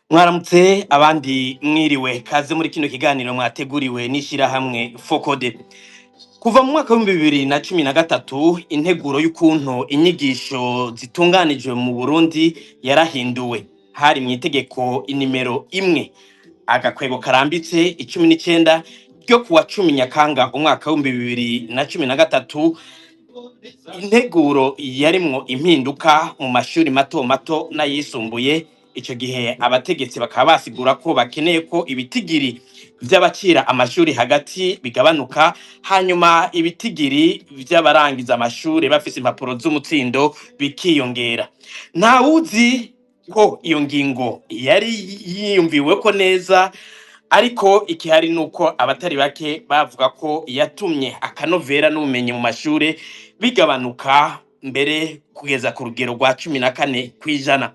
Mwaramutse, abandi mwiriwe. Kaze muri kino kiganiro mwateguriwe n'ishirahamwe FOCODE. Kuva mu mwaka w'2013, integuro y'ukuntu inyigisho zitunganijwe mu Burundi yarahinduwe. Hari mu itegeko inimero 1/19 ryo kuwa 10 Nyakanga umwaka w'2013. Integuro yarimwo impinduka mu mashuri mato mato n'ayisumbuye. Ico gihe abategetsi bakaba basigura ko bakeneye ko ibitigiri vy'abacira amashuri hagati bigabanuka, hanyuma ibitigiri vy'abarangiza amashuri bafise impapuro z'umutsindo bikiyongera. Ntawuzi ko iyo ngingo yari yiyumviweko neza, ariko ikihari nuko abatari bake bavuga ko yatumye akanovera n'ubumenyi mu mashure bigabanuka, mbere kugeza ku rugero rwa 14%.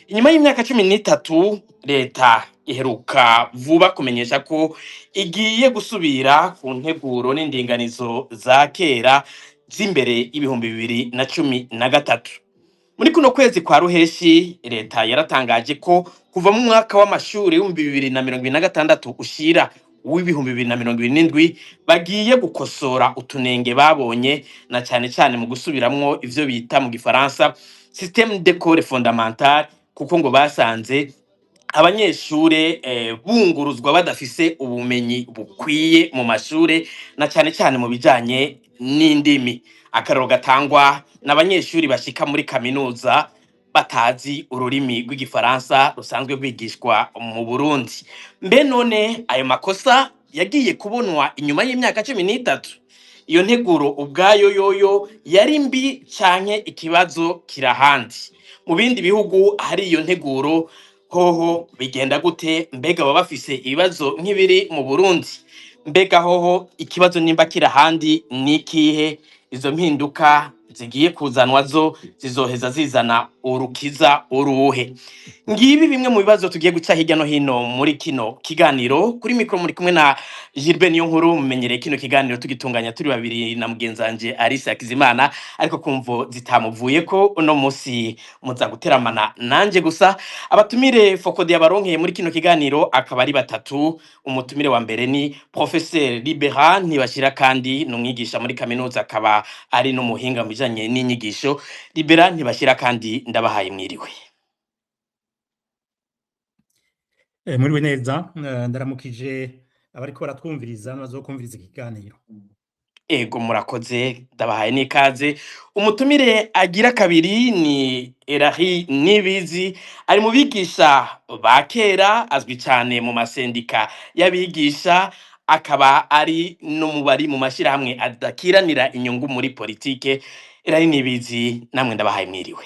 Inyuma y'imyaka 13, leta iheruka vuba kumenyesha ko igiye gusubira ku nteguro n'indinganizo za kera z'imbere y'2013. Muri kuno kwezi kwa Ruheshi, leta yaratangaje ko kuva mu mwaka w'amashuri w'2026 ushira uw'ibihumbi 2027 bagiye gukosora utunenge babonye, na cane cane mu gusubiramwo ivyo bita mu gifaransa système d'école fondamentale, kuko ngo basanze abanyeshure bunguruzwa badafise ubumenyi bukwiye mu mashure, na cane cane mu bijanye n'indimi. Akarorero gatangwa n'abanyeshuri bashika muri kaminuza batazi ururimi rw'igifaransa rusanzwe rwigishwa mu Burundi. Mbe none ayo makosa yagiye kubonwa inyuma y'imyaka 13? Iyo nteguro ubwayo yoyo yari mbi, canke ikibazo kirahandi? Mu bindi bihugu hari iyo nteguro hoho bigenda gute? Mbega baba bafise ibibazo nk'ibiri mu Burundi? Mbega hoho ikibazo nimba kiri ahandi ni ikihe? Izo mpinduka zigiye kuzanwa zo zizoheza zizana urukiza uruhe? Ngibi bimwe mu bibazo tugiye guca hirya no hino muri kino kiganiro. Kuri mikoro muri kumwe na Gilbert Niyonkuru. Mumenyereye kino kiganiro tugitunganya turi babiri na mugenzanje Alice Hakizimana, ariko kumvo zitamuvuye ko uno musi muza guteramana nanje gusa. Abatumire FOCODE yabaronkeye muri kino kiganiro akaba ari batatu. Umutumire wa mbere ni Professeur Libera Ntibashira, kandi ni umwigisha muri kaminuza, akaba ari n'umuhinga mu bijanye n'inyigisho. Libera Ntibashira, kandi ndabahaye mwiriwe. Muriwe neza, ndaramukije abariko baratwumviriza n'abazokumviriza ikiganiro. Ego, murakoze, ndabahaye n'ikaze. Umutumire agira kabiri ni Erahi Nibizi, ari mu bigisha ba kera, azwi cyane mu masendika y'abigisha, akaba ari no mu bari mu mashyirahamwe adakiranira inyungu muri politike. Erahi Nibizi, namwe ndabahaye mwiriwe.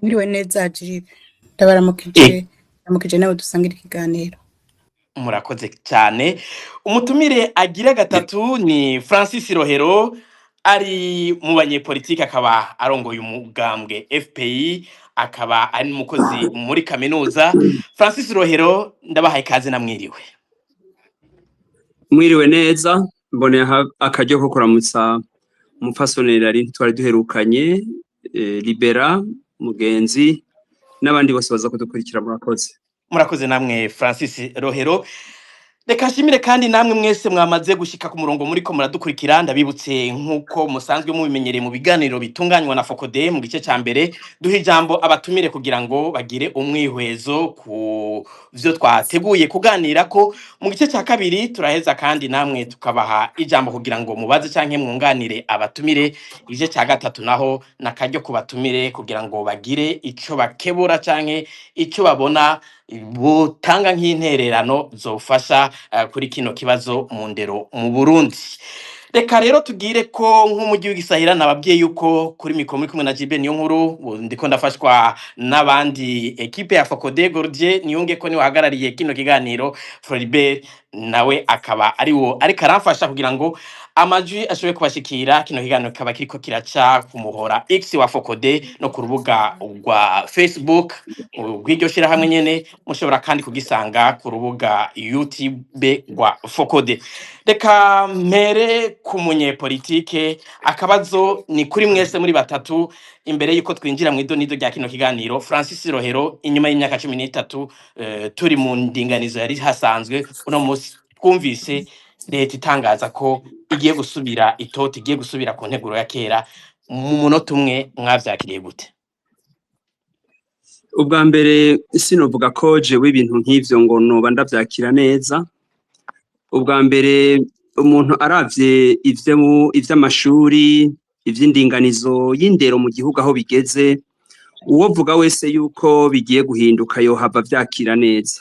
Mwiriwe neza Jiribe, ndabaramukije, ndaramukije nawe dusangira ikiganiro. Murakoze cyane. Umutumire agira gatatu ni Francis Rohero, ari mu banyepolitike, akaba arongoye umugambwe FPI, akaba ari n'umukozi muri kaminuza. Francis Rohero, ndabahaye ikaze namwiriwe. Mwiriwe neza. Mboneye akaryo ko kuramutsa umupfasoni Rari twari duherukanye, Libera mugenzi n'abandi bose baza kudukurikira. Murakoze. Murakoze namwe, Francis Rohero. Reka nshimire kandi namwe mwese mwamaze gushika ku murongo muriko muradukurikira. Ndabibutse, nk'uko musanzwe mubimenyereye mu biganiro bitunganywa na FOCODE, mu gice ca mbere duha ijambo abatumire kugira ngo bagire umwihwezo ku vyo twateguye kuganirako. Mu gice ca kabiri turaheza kandi namwe tukabaha ijambo kugira ngo mubaze canke mwunganire abatumire. Igice ca gatatu naho nakaryo ku batumire kugira ngo bagire ico bakebura canke ico babona butanga nk'intererano zofasha kuri kino kibazo mu ndero mu Burundi. Reka rero tugire ko nk'umujyi w'igisahira. Nababwiye yuko kuri mikoro muri kumwe na Jibe Niyo Nkuru, ndiko ndafashwa n'abandi équipe ya FOCODE. Gordier Niyunge ko niwe ahagarariye kino kiganiro, Floribert nawe akaba ari wo ariko aramfasha kugira ngo amajwi ashobore kubashikira. Kino kiganiro kikaba kiriko kiraca ku muhora X wa FOCODE no ku rubuga rwa Facebook rw'iryo shirahamwe nyene. Mushobora kandi kugisanga ku rubuga YouTube rwa FOCODE. Reka mpere ku munyepolitike. Akabazo ni kuri mwese muri batatu. Imbere yuko twinjira mu idonido rya kino kiganiro, Francis Rohero, inyuma y'imyaka 13 turi mu ndinganizo yari hasanzwe, uno munsi twumvise leta itangaza ko igiye gusubira itoti, igiye gusubira ku nteguro ya kera. Mu munota umwe, mwavyakiriye gute? Ubwa mbere, sinovuga ko jewe ibintu nk'ivyo ngo noba ndavyakira neza. Ubwa mbere, umuntu aravye ivyo ivy'amashuri, ivy'indinganizo y'indero mu gihugu aho bigeze, uwovuga wese yuko bigiye guhinduka yohava vyakira neza.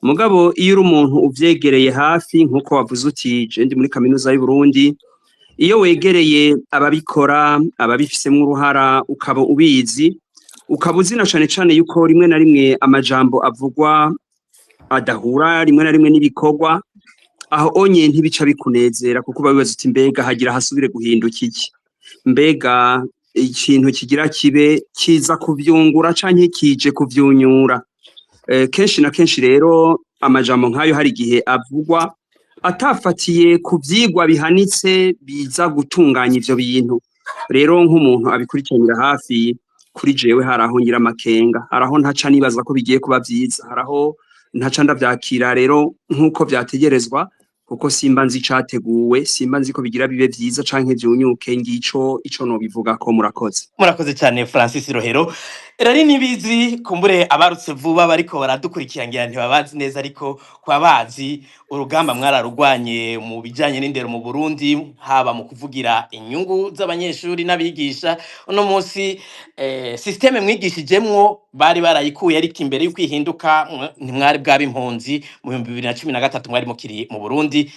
Mugabo iyo uri umuntu uvyegereye hafi, nk'uko wavuze uti je ndi muri Kaminuza y'u Burundi, iyo wegereye ababikora, ababifisemwo uruhara, ukaba ubizi, ukaba uzi na cane cane yuko rimwe na rimwe amajambo avugwa adahura rimwe na rimwe n'ibikorwa, aho onye ntibica bikunezera, kuko uba wibaza uti: mbega hagira hasubire guhinduka iki? Mbega ikintu kigira kibe kiza kuvyungura canke kije kuvyunyura? Kenshi na kenshi rero amajambo nk'ayo hari igihe avugwa atafatiye ku vyigwa bihanitse biza gutunganya ivyo bintu. Rero nk'umuntu abikurikiranira hafi, kuri jewe hari aho ngira amakenga, hari aho ntaca nibaza ko bigiye kuba vyiza, hari aho ntaca ndavyakira rero nk'uko vyategerezwa, kuko simba nzi icateguwe, simba nzi ko bigira bibe vyiza canke vyunyuke. Ngico ico nobivugako. Murakoze. Murakoze cyane, Francis Rohero. Rari nibizi kumbure abarutse vuba bariko baradukurikira ngira ntibabazi neza, ariko kwa bazi urugamba mwararugwanye mu bijanye n'indero mu Burundi, haba mu kuvugira inyungu z'abanyeshuri n'abigisha. Uno munsi système mwigishijemwo bari barayikuye, ariko imbere y'uko ihinduka ntimwari bwaba impunzi. Mu 2013 mwari mukiri mu Burundi.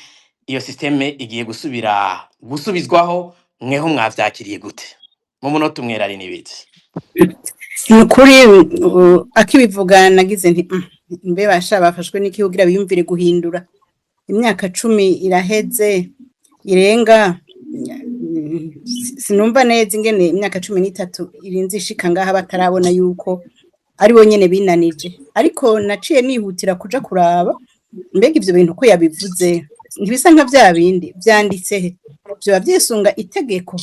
Iyo système igiye gusubira gusubizwaho, mweho mwavyakiriye gute? Mu munota umwe, Rari nibizi. Ni ukuri, akibivuga nagize nti: Mbe basha bafashwe n'iki kugira biyumvire guhindura? Imyaka 10 iraheze irenga, sinumva neza ingene imyaka 13 irinze ishika ngaha batarabona yuko ari bo nyene binanije." Ariko naciye nihutira kuja kuraba: mbega ivyo bintu ko yabivuze ntibisa nka vya bindi vyanditse he? Vyoba vyisunga itegeko?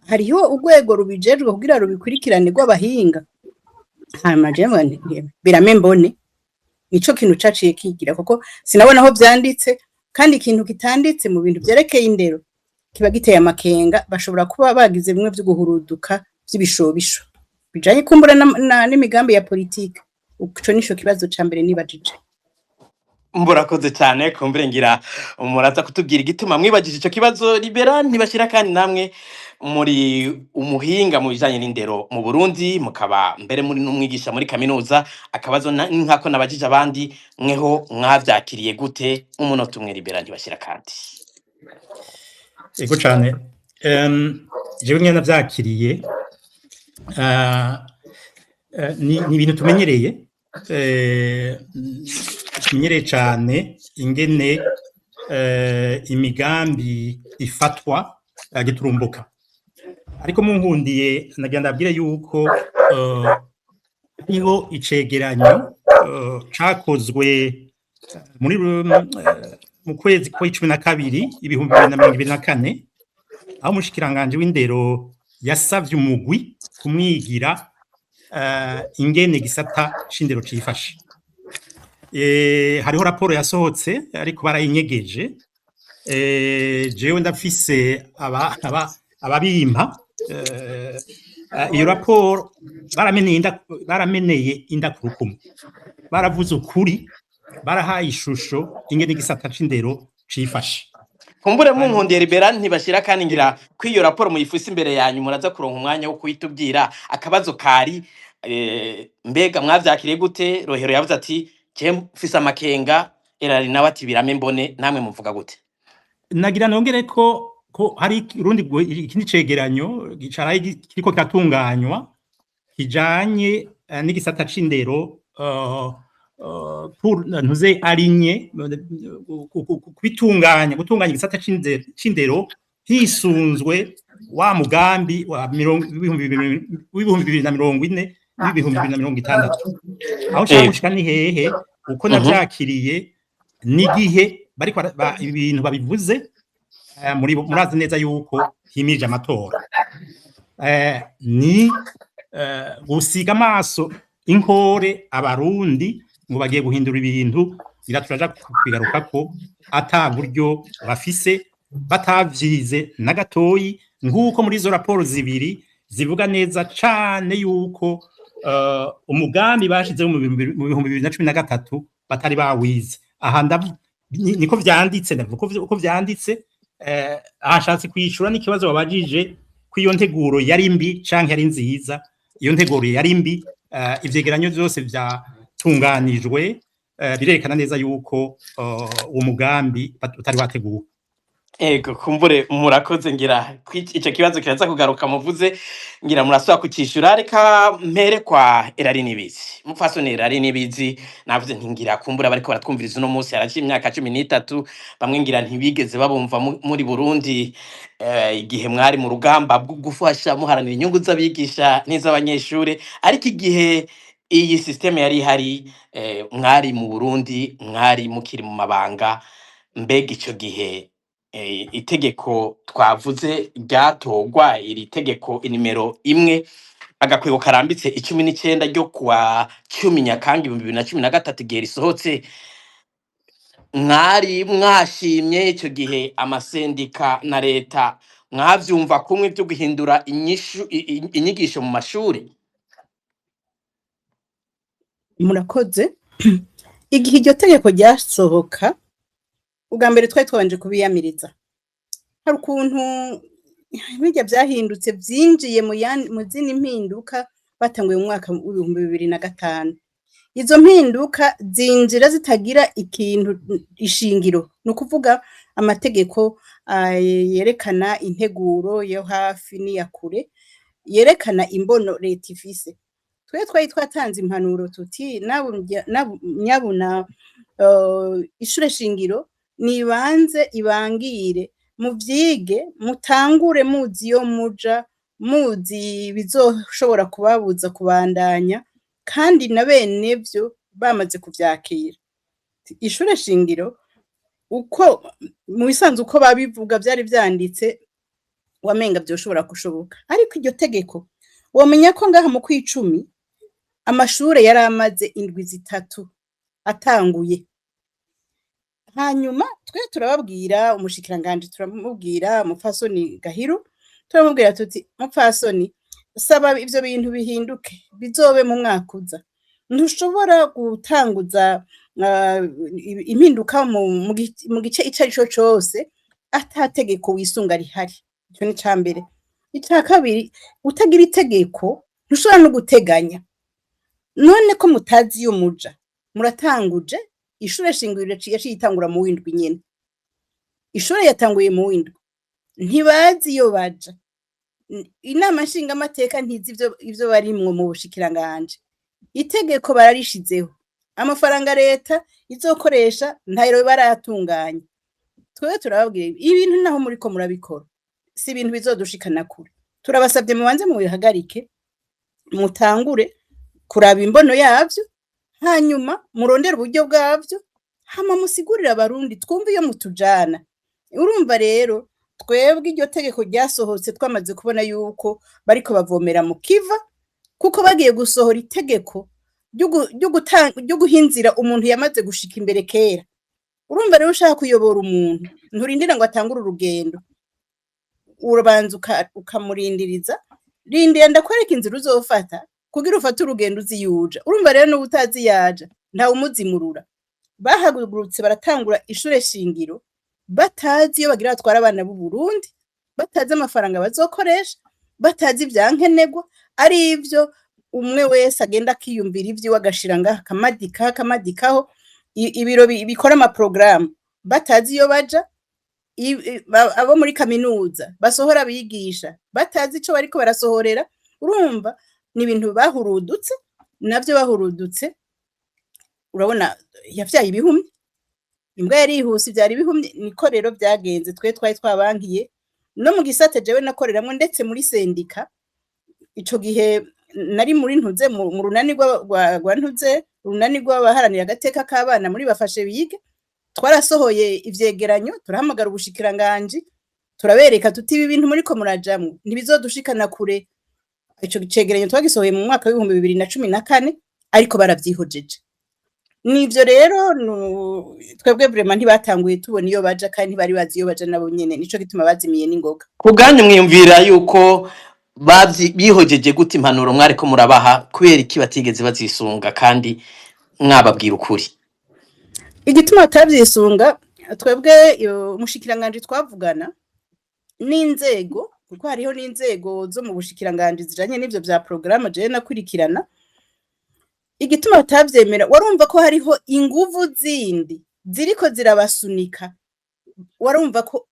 Hariho urwego rubijejwe kugira rubikurikirane rw'abahinga? Hanyuma jewe nti: "Birame mbone." Nico kintu caciye kigira, kuko sinabona aho vyanditse, kandi ikintu kitanditse mu bintu vyerekeye indero kiba giteye amakenga. Bashobora kuba bagize bimwe vyo guhuruduka vy'ibishobisho bijanye kumbura n'imigambi ya politike. Ico nico kibazo ca mbere nibajije. Murakoze cyane. Kumbure ngira muraza kutubwira igituma mwibagije ico kibazo. Libera ntibashira, kandi namwe muri umuhinga mu bijanye n'indero mu Burundi, mukaba mbere muri n'umwigisha muri kaminuza. Akabazo nkako nabajije abandi: mweho mwavyakiriye gute? Umunota umwe, Libera ntibashira kandi. Ego cane. Jewe nyene navyakiriye, ni ibintu tumenyereye, tumenyereye cane ingene imigambi ifatwa giturumbuka. Ariko munkundiye nagira ndabwire yuko hariho icegeranyo cakozwe muri mu kwezi kwa 12 2024, aho umushikiranganji w'indero yasavye umugwi kumwigira ingene igisata c'indero cifashe. Hariho raporo yasohotse, ariko barayinyegeje. Jewe ndafise aba ababimpa iyo raporo. Barameneye inda ku rukumu, baravuze ukuri, barahaye ishusho ingene igisata c'indero cifashe. Kumbure munkundiye, Libera ntibashira kandi, ngira ko iyo raporo muyifise imbere yanyu, muraza kuronka umwanya wo kuyitubwira. Akabazo kari mbega mwavyakiriye gute? Rohero yavuze ati: "Je mfise amakenga." Erari nawe ati: "Birame mbone." Namwe muvuga gute? Nagira nongere ko hari urundi ikindi cegeranyo gicaraye kiriko kiratunganywa kijanye n'igisata c'indero, pour ntuze arinye kubitunganya, gutunganya igisata c'indero hisunzwe wa mugambi wa 2040 n'2060. Aho nshaka gushika ni hehe? Uko navyakiriye n'igihe bariko ibintu babivuze, muri murazi neza yuko himirije amatora. Ni gusiga amaso inkore Abarundi ngo bagiye guhindura ibintu, ira turaja kubigaruka ko ata buryo bafise, batavyize na gatoyi, nk'uko muri izo raporo zibiri zivuga neza cane yuko umugambi bashizeho mu 2013 batari bawize. Aha niko vyanditse, ndavuga uko vyanditse. Ahashatse kwishura n'ikibazo babajije ko iyo nteguro yari mbi canke yari nziza. Iyo nteguro yari mbi. Ivyegeranyo vyose vyatunganijwe birerekana neza yuko uwo mugambi utari wateguwe. Ego, kumbure murakoze. Ngira ico kibazo kiraza kugaruka muvuze, ngira murasubira kukishura. Reka mpere kwa Erari Nibizi. Mupfasoni Erari Nibizi, navuze nti ngira kumbura bariko baratwumviriza uno munsi haraciye imyaka 13, bamwe ngira ntibigeze babumva muri Burundi, igihe mwari mu rugamba bwo gufasha muharanira inyungu z'abigisha n'iz'abanyeshure. Ariko igihe iyi système yari ihari, mwari mu Burundi, mwari mukiri mu mabanga. Mbega ico gihe itegeko twavuze ryatorwa, iri tegeko inimero 1/19 ryo kuwa 10 Nyakanga 2013, igihe risohotse mwari mwashimye? Ico gihe amasendika na leta mwavyumva kumwe vyo guhindura inyishu inyigisho mu mashuri? Murakoze. Igihe iryo tegeko ryasohoka ubwa mbere, twari twabanje kubiyamiriza. Hari ukuntu bijya byahindutse, byinjiye mu zindi mpinduka batanguye mu mwaka w'2005. Izo mpinduka zinjira zitagira ikintu ishingiro, ni ukuvuga amategeko yerekana integuro yo hafi n'iya kure, yerekana imbono leta ifise. Twe twari twatanze impanuro tuti nyabuna ishure shingiro nibanze ibangire, muvyige, mutangure muzi iyo muja, muzi bizoshobora kubabuza kubandanya, kandi na bene vyo bamaze kuvyakira. Ishure shingiro uko mu bisanzwe uko babivuga vyari vyanditse, wamenga vyoshobora gushoboka. Ariko iryo tegeko, womenya ko ngaha mu kwicumi amashure yari amaze indwi 3 atanguye. Hanyuma twe turababwira umushikiranganji, turamubwira umupfasoni Gahiru, turamubwira tuti: "Mupfasoni, saba ivyo bintu bihinduke, bizobe mu mwaka uza. Ntushobora gutanguza impinduka mu gice ico arico cose ata tegeko wisunga rihari." Ico ni ica mbere. Ica kabiri, utagira itegeko ntushobora no guteganya. None ko mutazi iyo muja, muratanguje ishure shingiro, yaciye itangura mu w'indwi nyene. Ishure yatanguye mu w'indwi, ntibazi iyo baja. Inama nshingamateka ntizi ivyo barimwo mu bushikiranganji. Itegeko bararishizeho, amafaranga leta izokoresha ntayo barayatunganya. Twebwe turababwira: ibintu naho muriko murabikora si ibintu bizodushikana kure. Turabasavye mubanze mubihagarike, mutangure kuraba imbono yavyo, hanyuma murondere uburyo bwavyo, hama musigurire Abarundi, twumve iyo mutujana. Urumva rero, twebwe iryo tegeko ryasohotse twamaze kubona yuko bariko bavomera mu kiva, kuko bagiye gusohora itegeko ryo guhinzira umuntu yamaze gushika imbere kera. Urumva rero, ushaka kuyobora umuntu, nturindira ngo atangure urugendo, urabanza ukamurindiriza: "Rindira ndakwereka inzira uzofata kugira ufate urugendo uzi yuja." Urumva rero, n'uba utazi yaja, ntawe umuzimurura. Bahagurutse baratangura ishure shingiro batazi iyo bagira batwara abana b'u Burundi, batazi amafaranga bazokoresha, batazi ivyankenerwa. Ari ivyo umwe wese agenda akiyumvira ivyiwe, agashira ngaha, akamadikaho, akamadikaho, ibiro bikora amaporogaramu batazi iyo baja, abo muri kaminuza basohora abigisha batazi ico bariko barasohorera. Urumva, ni ibintu bahurudutse, navyo bahurudutse. Urabona, yavyaye ibihumye, imbwa yarihuse ivyara ibihumye. Niko rero vyagenze. Twe twari twabankiye no mu gisata jewe nakoreramwo, ndetse muri sendika. Ico gihe nari muri ntuze mu runani rwa ntuze, urunani rw'abaharanira agateka k'abana muri Bafashe Bige. Twarasohoye ivyegeranyo, turahamagara ubushikiranganji. Turabereka tuti: "Ibi bintu muriko murajamwo ntibizodushikana kure." Ico cegeranyo twagisohoye mu mwaka w'2014, ariko baravyihojeje. Nivyo rero, twebwe vraiment ntibatanguye tubona iyo baja, kandi ntibari bazi iyo baja nabo nyene. Nico gituma bazimiye n'ingoga. Ku bwanyu, mwiyumvira yuko bihojeje gute impanuro mwariko murabaha? Kubera iki batigeze bazisunga kandi mwababwira ukuri? Igituma batavyisunga, twebwe umushikiranganji twavugana n'inzego, kuko hariho n'inzego zo mu bushikiranganji zijanye n'ivyo vya porogaramu jewe nakurikirana. Igituma batavyemera, warumva ko hariho inguvu zindi ziriko zirabasunika. Warumva ko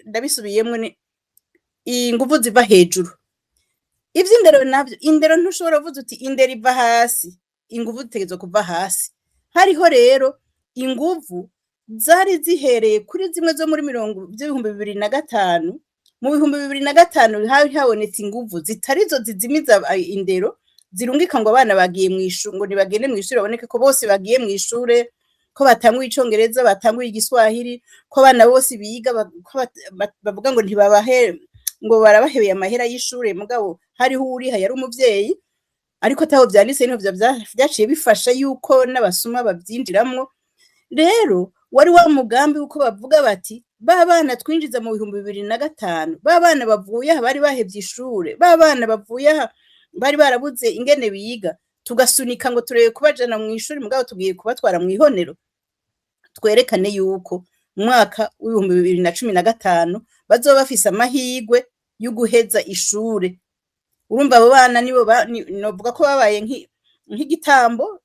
ndabisubiyemwo, ni inguvu ziva hejuru. Ivy'indero navyo, indero ntushobora kuvuza uti indero iva hasi, inguvu zitegerezwa kuva hasi. Hariho rero inguvu zari zihereye kuri zimwe zo muri mirongo vy'ibihumbi 2005. Mu 2005 hari habonetse inguvu zitarizo zizimiza indero, zirungika ngo abana bagiye mw'ishure, ngo nibagende mw'ishure, baboneke ko bose bagiye mw'ishure, ko batanguye Icongereza, batanguye Igiswahili, ko abana bose biga, ko bavuga ngo ntibabahe, ngo barabahebeye amahera y'ishure. Mugabo hariho uwuriha, yari umuvyeyi, ariko ataho vyanditse. Niho vyaciye bifasha yuko n'abasuma bavyinjiramwo. Rero wari wa mugambi wuko bavuga bati: "Ba bana twinjiza mu 2005, ba bana bavuye aha bari bahevye ishure, ba bana bavuye aha bari barabuze ingene biga, tugasunika ngo turebe kubajana mw'ishure, mugabo tugiye kubatwara mw'ihonero, twerekane yuko mu mwaka w'2015 bazoba bafise amahirwe yo guheza ishure." Urumva abo bana nibo novuga ko babaye nk'igitambo,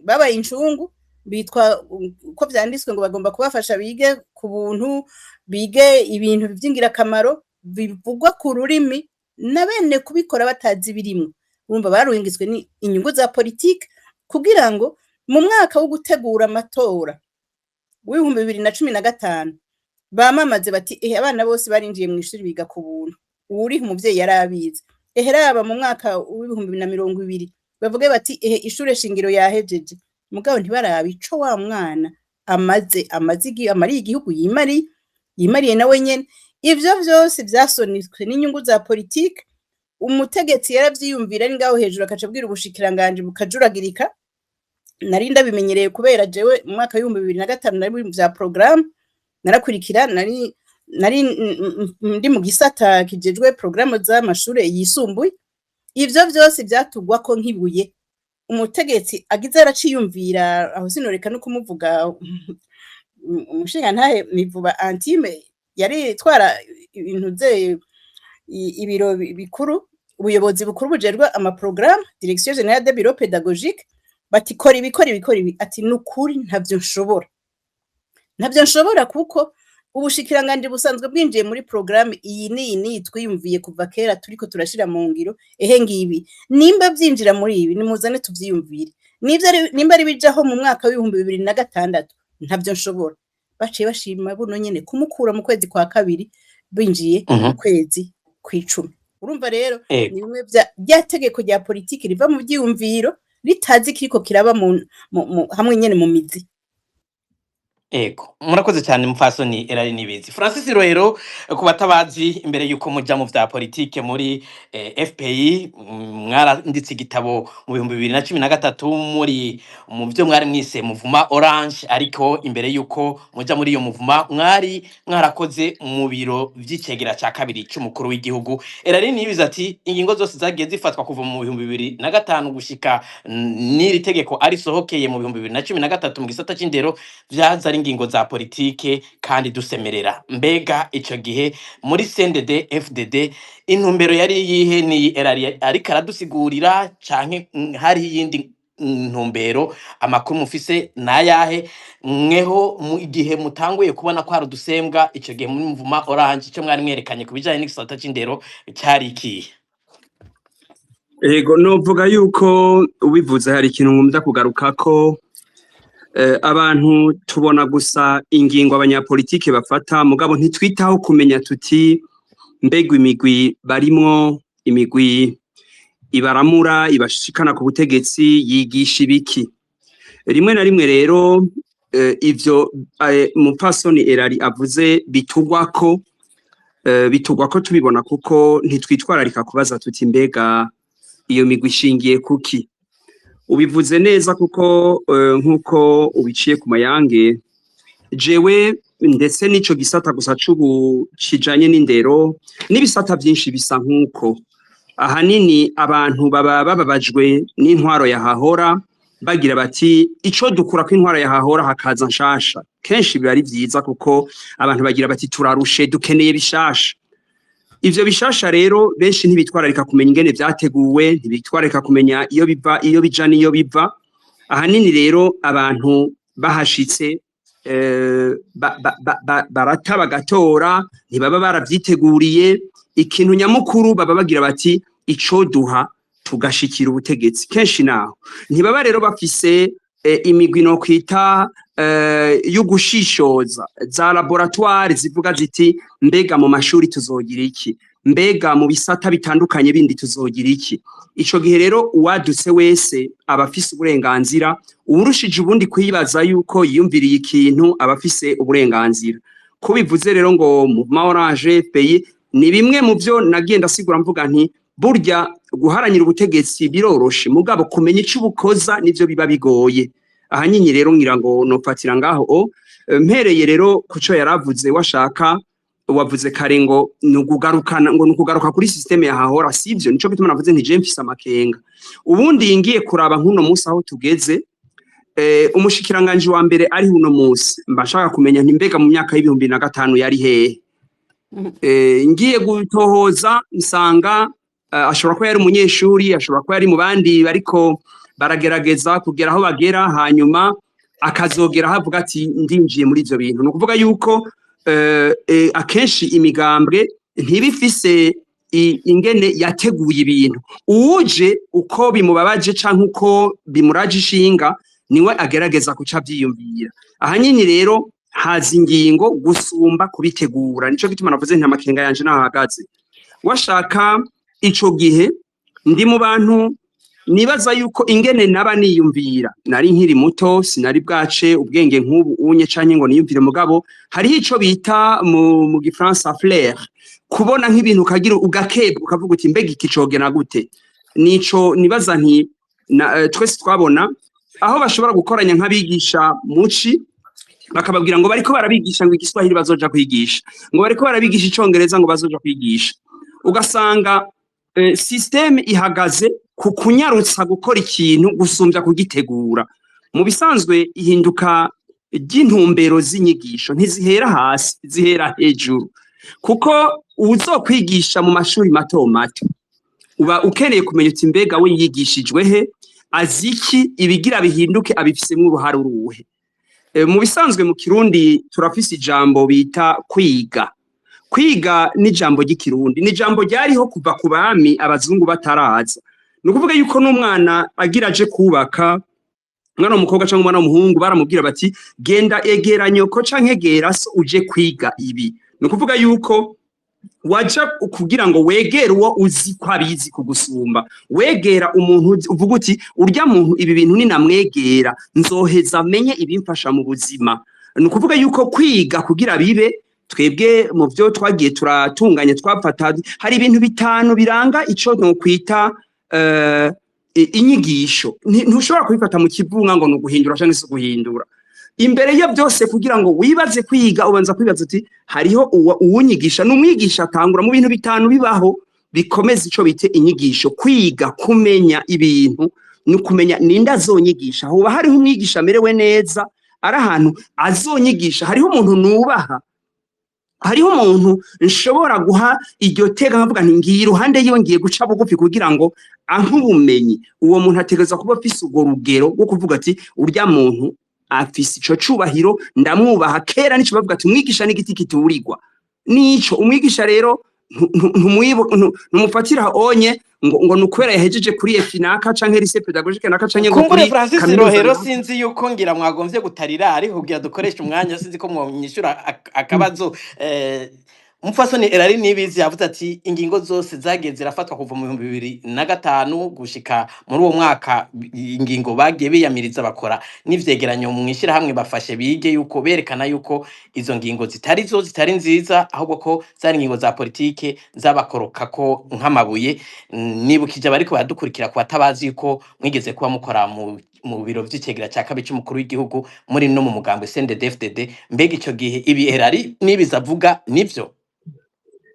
babaye incungu, bitwa uko vyanditswe ngo bagomba kubafasha bige ku buntu, bige ibintu vy'ingirakamaro bivugwa ku rurimi na bene kubikora batazi ibirimwo. Urumva barungitswe ni inyungu za politike, kugira ngo mu mwaka wo gutegura amatora w'2015 bamamaze bati: "Ehe, abana bose barinjiye mw'ishuri, biga ku buntu, uwuriha umuvyeyi yari abizi." Ehe, raba mu mwaka w'2020 bavuge bati: "Ehe, ishure shingiro yahejeje." Mugabo ntibarabe ico wa mwana amaze amariye igihugu, yimariye nawe nyene. Ivyo vyose vyasonitswe n'inyungu za politike. Umutegetsi yaravyiyumvira ari ngaho hejuru, akaca abwira ubushikiranganji, bukajuragirika. Nari ndabimenyereye, kubera jewe mu mwaka w'2005 nari muri vya programme, narakurikira, nari ndi mu gisata kijejwe programme z'amashure yisumbuye. Ivyo vyose vyatugwako nk'ibuye. Umutegetsi agize araciyumvira aho, sinoreka no kumuvuga, umushingantahe Mivuba Antime, yari twara ibintu ze ibiro bikuru, ubuyobozi bukuru bujejwe amaprogrammes, Direction Générale des Bureaux Pédagogiques, bati: "Kora ibi, kora ibi, kora ibi." Ati: "Nukuri ntavyo nshobora, ntavyo nshobora, kuko ubushikiranganji busanzwe bwinjiye muri programme iyi n'iyi n'iyi twiyumviye kuva kera, turiko turashira mu ngiro. Ehe, ngibi nimba vyinjira muri ibi, nimuzane tuvyiyumvire. Nimba ari bijaho mu mwaka w'2006, ntavyo nshobora." Baciye bashima buno nyene kumukura mu kwezi kwa kabiri, binjiye mu kwezi kw'icumi. Urumva rero ni bimwe rya tegeko rya politiki riva mu vyiyumviro, ritazi kiriko kiraba mu hamwe nyene mu mizi. Ego, murakoze cyane, mupfasoni Erari Nibizi. Francis Rohero, ku batabazi, imbere yuko muja mu vya politike muri FPI, mwaranditse igitabo mu 2013 muri mu vyo mwari mwise Mouvement Orange. Ariko imbere yuko muja muri iyo mouvement, mwari mwarakoze mu biro vy'icegera ca kabiri c'umukuru w'igihugu. Erari Nibizi ati: "Ingingo zose zagiye zifatwa kuva mu 2005 gushika n'iri tegeko arisohokeye mu 2013 mu gisata c'indero, vyaza ari ingingo za politike kandi dusemerera." Mbega ico gihe muri CNDD FDD intumbero yari iyihe? Ni erari ariko aradusigurira, canke hari iyindi ntumbero? Amakuru mufise nayahe mweho mu gihe mutanguye kubona ko hari udusembwa ico gihe muri Mouvement Orange? Ico mwari mwerekanye ku bijanye n'igisata c'indero cari ikihe? Ego, novuga yuko ubivuze hari ikintu nkunda kugarukako. Abantu tubona gusa ingingo abanyapolitike bafata, mugabo ntitwitaho kumenya tuti: mbega imigwi barimwo, imigwi ibaramura ibashikana ku butegetsi, yigisha ibiki? Rimwe na rimwe rero ivyo mupfasoni Erari avuze bitugwako. Bitugwa ko tubibona kuko ntitwitwararika kubaza tuti: "Mbega iyo migwi ishingiye kuki?" Ubivuze neza kuko nk'uko ubiciye ku mayange, jewe ndetse n'ico gisata gusa c'ubu kijanye n'indero n'ibisata vyinshi bisa nk'uko ahanini abantu baba bababajwe n'intwaro yahahora, bagira bati: "Ico dukura ko intwaro yahahora hakaza nshasha." Kenshi biba ari vyiza kuko abantu bagira bati: "Turarushe, dukeneye bishasha." Ivyo bishasha rero benshi ntibitwararika kumenya ingene vyateguwe, ntibitwararika kumenya iyo biva, iyo bija n'iyo biva. Ahanini rero abantu bahashitse barata bagatora, ntibaba baravyiteguriye. Ikintu nyamukuru baba bagira bati: "Ico duha tugashikira ubutegetsi." Kenshi naho ntibaba rero bafise imigwi no kwita y'ugushishoza, za laboratoire zivuga ziti: "Mbega mu mashuri tuzogira iki? Mbega mu bisata bitandukanye bindi tuzogira iki?" Ico gihe rero uwadutse wese aba afise uburenganzira, uwurushije ubundi kwibaza yuko yiyumviriye ikintu aba afise uburenganzira. Ko bivuze rero ngo Mouvement Orange FPI, ni bimwe mu vyo nagiye ndasigura mvuga nti: "Burya guharanira ubutegetsi biroroshe, mugabo kumenya ico ubukoza nivyo biba bigoye." Ahanini rero ngira ngo nofatira ngaho. O mpereye rero kuco yaravuze, washaka wavuze kare ngo nukugarukana, ngo nukugaruka kuri système yahahora, sivyo? Nico gituma navuze nti je mfise amakenga. Ubundi ngiye kuraba nk'uno munsi aho tugeze, umushikiranganje wa mbere ari uno munsi, mba nshaka kumenya nti: "Mbega mu myaka y'2005 yari hehe?" Ngiye gutohoza nsanga ashobora kuba yari umunyeshuri, ashobora kuba yari mu bandi bariko baragerageza kugera aho bagera, hanyuma akazogera aho avuga ati: "Ndinjiye muri ivyo bintu." Ni ukuvuga yuko akenshi imigambwe ntibifise ingene yateguye ibintu. Uwuje uko bimubabaje canke uko bimuraje ishinga niwe agerageza kuca avyiyumvira. Ahanini rero haza ingingo gusumba kubitegura. Nico gituma navuze nti amakenga yanje nahagaze. Washaka ico gihe ndi mu bantu nibaza yuko ingene naba niyumvira, nari nkiri muto, sinari bwace ubwenge nk'ubu unye canke ngo niyumvire, mugabo hariho ico bita mu gifaransa flair, kubona nk'ibintu ukagira ugakebwa, ukavuga uti: "Mbega iki cogena gute?" Nico nibaza nti na, twese twabona aho bashobora gukoranya nk'abigisha muci, bakababwira ngo bariko barabigisha ngo igiswahili bazoja kwigisha, ngo bariko barabigisha icongereza ngo bazoja kwigisha. Ugasanga système ihagaze ku kunyarutsa gukora ikintu gusumbya kugitegura. Mu bisanzwe ihinduka ry'intumbero z'inyigisho ntizihera hasi, zihera hejuru, kuko uwuzokwigisha mu mashuri mato mato uba ukeneye kumenya uti: "Mbega we yigishijwe he? Azi iki? Ibigira bihinduke abifisemwo uruhare uruhe?" Mu bisanzwe mu Kirundi turafise ijambo bita kwiga. Kwiga ni ijambo ry'ikirundi, ni ijambo ryariho kuva ku bami, abazungu bataraza. Ni ukuvuga yuko n'umwana agira aje kubaka, umwana w'umukobwa cyangwa umwana w'umuhungu, baramubwira bati: "Genda egera nyoko canke egera so uje kwiga ibi." Ni ukuvuga yuko waja kugira ngo wegere uwo uzi ko abizi kugusumba, wegera umuntu uvuga uti: "Urya muntu ibi bintu ninamwegera nzoheza amenye ibimfasha mu buzima." Ni ukuvuga yuko kwiga kugira bibe, twebwe mu byo twagiye turatunganya twafata, hari ibintu bitanu biranga ico nokwita inyigisho. Ntushobora kubifata mu kivunga ngo ni uguhindura canke si uguhindura. Imbere ya byose, kugira ngo wibaze kwiga, ubanza kwibaza uti: "Hariho uwunyigisha?" Ni umwigisha atangura. Mu bintu bitanu bibaho bikomeza ico bita inyigisho, kwiga, kumenya ibintu, ni ukumenya ninde azonyigisha. Hoba hariho umwigisha amerewe neza, ari ahantu azonyigisha? Hariho umuntu nubaha? Hariho umuntu nshobora guha iryo teka nkavuga nti: "Ngiye iruhande yiwe, ngiye guca bugufi kugira ngo ampe ubumenyi"? Uwo muntu ategerezwa kuba afise urwo rugero rwo kuvuga ati: "Urya muntu afise ico cubahiro, ndamwubaha." Kera nico bavuga ati: "Umwigisha n'igiti kiturirwa." Nico umwigisha rero ntumufatira onye ngo nukubera yahejeje kuri EFI naka canke lycée pédagogique naka canke ngo Kumbure kuri Francis kaminuza Rohero, naka. Sinzi yuko ngira mwagombye gutarira, ariko kugira dukoreshe umwanya, sinzi ko mwonyishura akabazo. Umupfasoni Erari Nibizi yavuze ati ingingo zose zagiye zirafatwa kuva mu 2005 gushika muri uwo mwaka, ingingo bagiye biyamiriza, bakora n'ivyegeranyo mu ishirahamwe bafashe bige, yuko berekana yuko izo ngingo zitari zo, zitari nziza, ahubwo ko zari ingingo za politike zabakorokako nk'amabuye. Nibukije abariko baradukurikira, ku batabazi, yuko mwigeze kuba mukora mu biro vy'icegera ca kabiri c'umukuru w'igihugu, muri no mu mugambwe CNDD-FDD. Mbega ico gihe ibi Erari Nibizi avuga nivyo?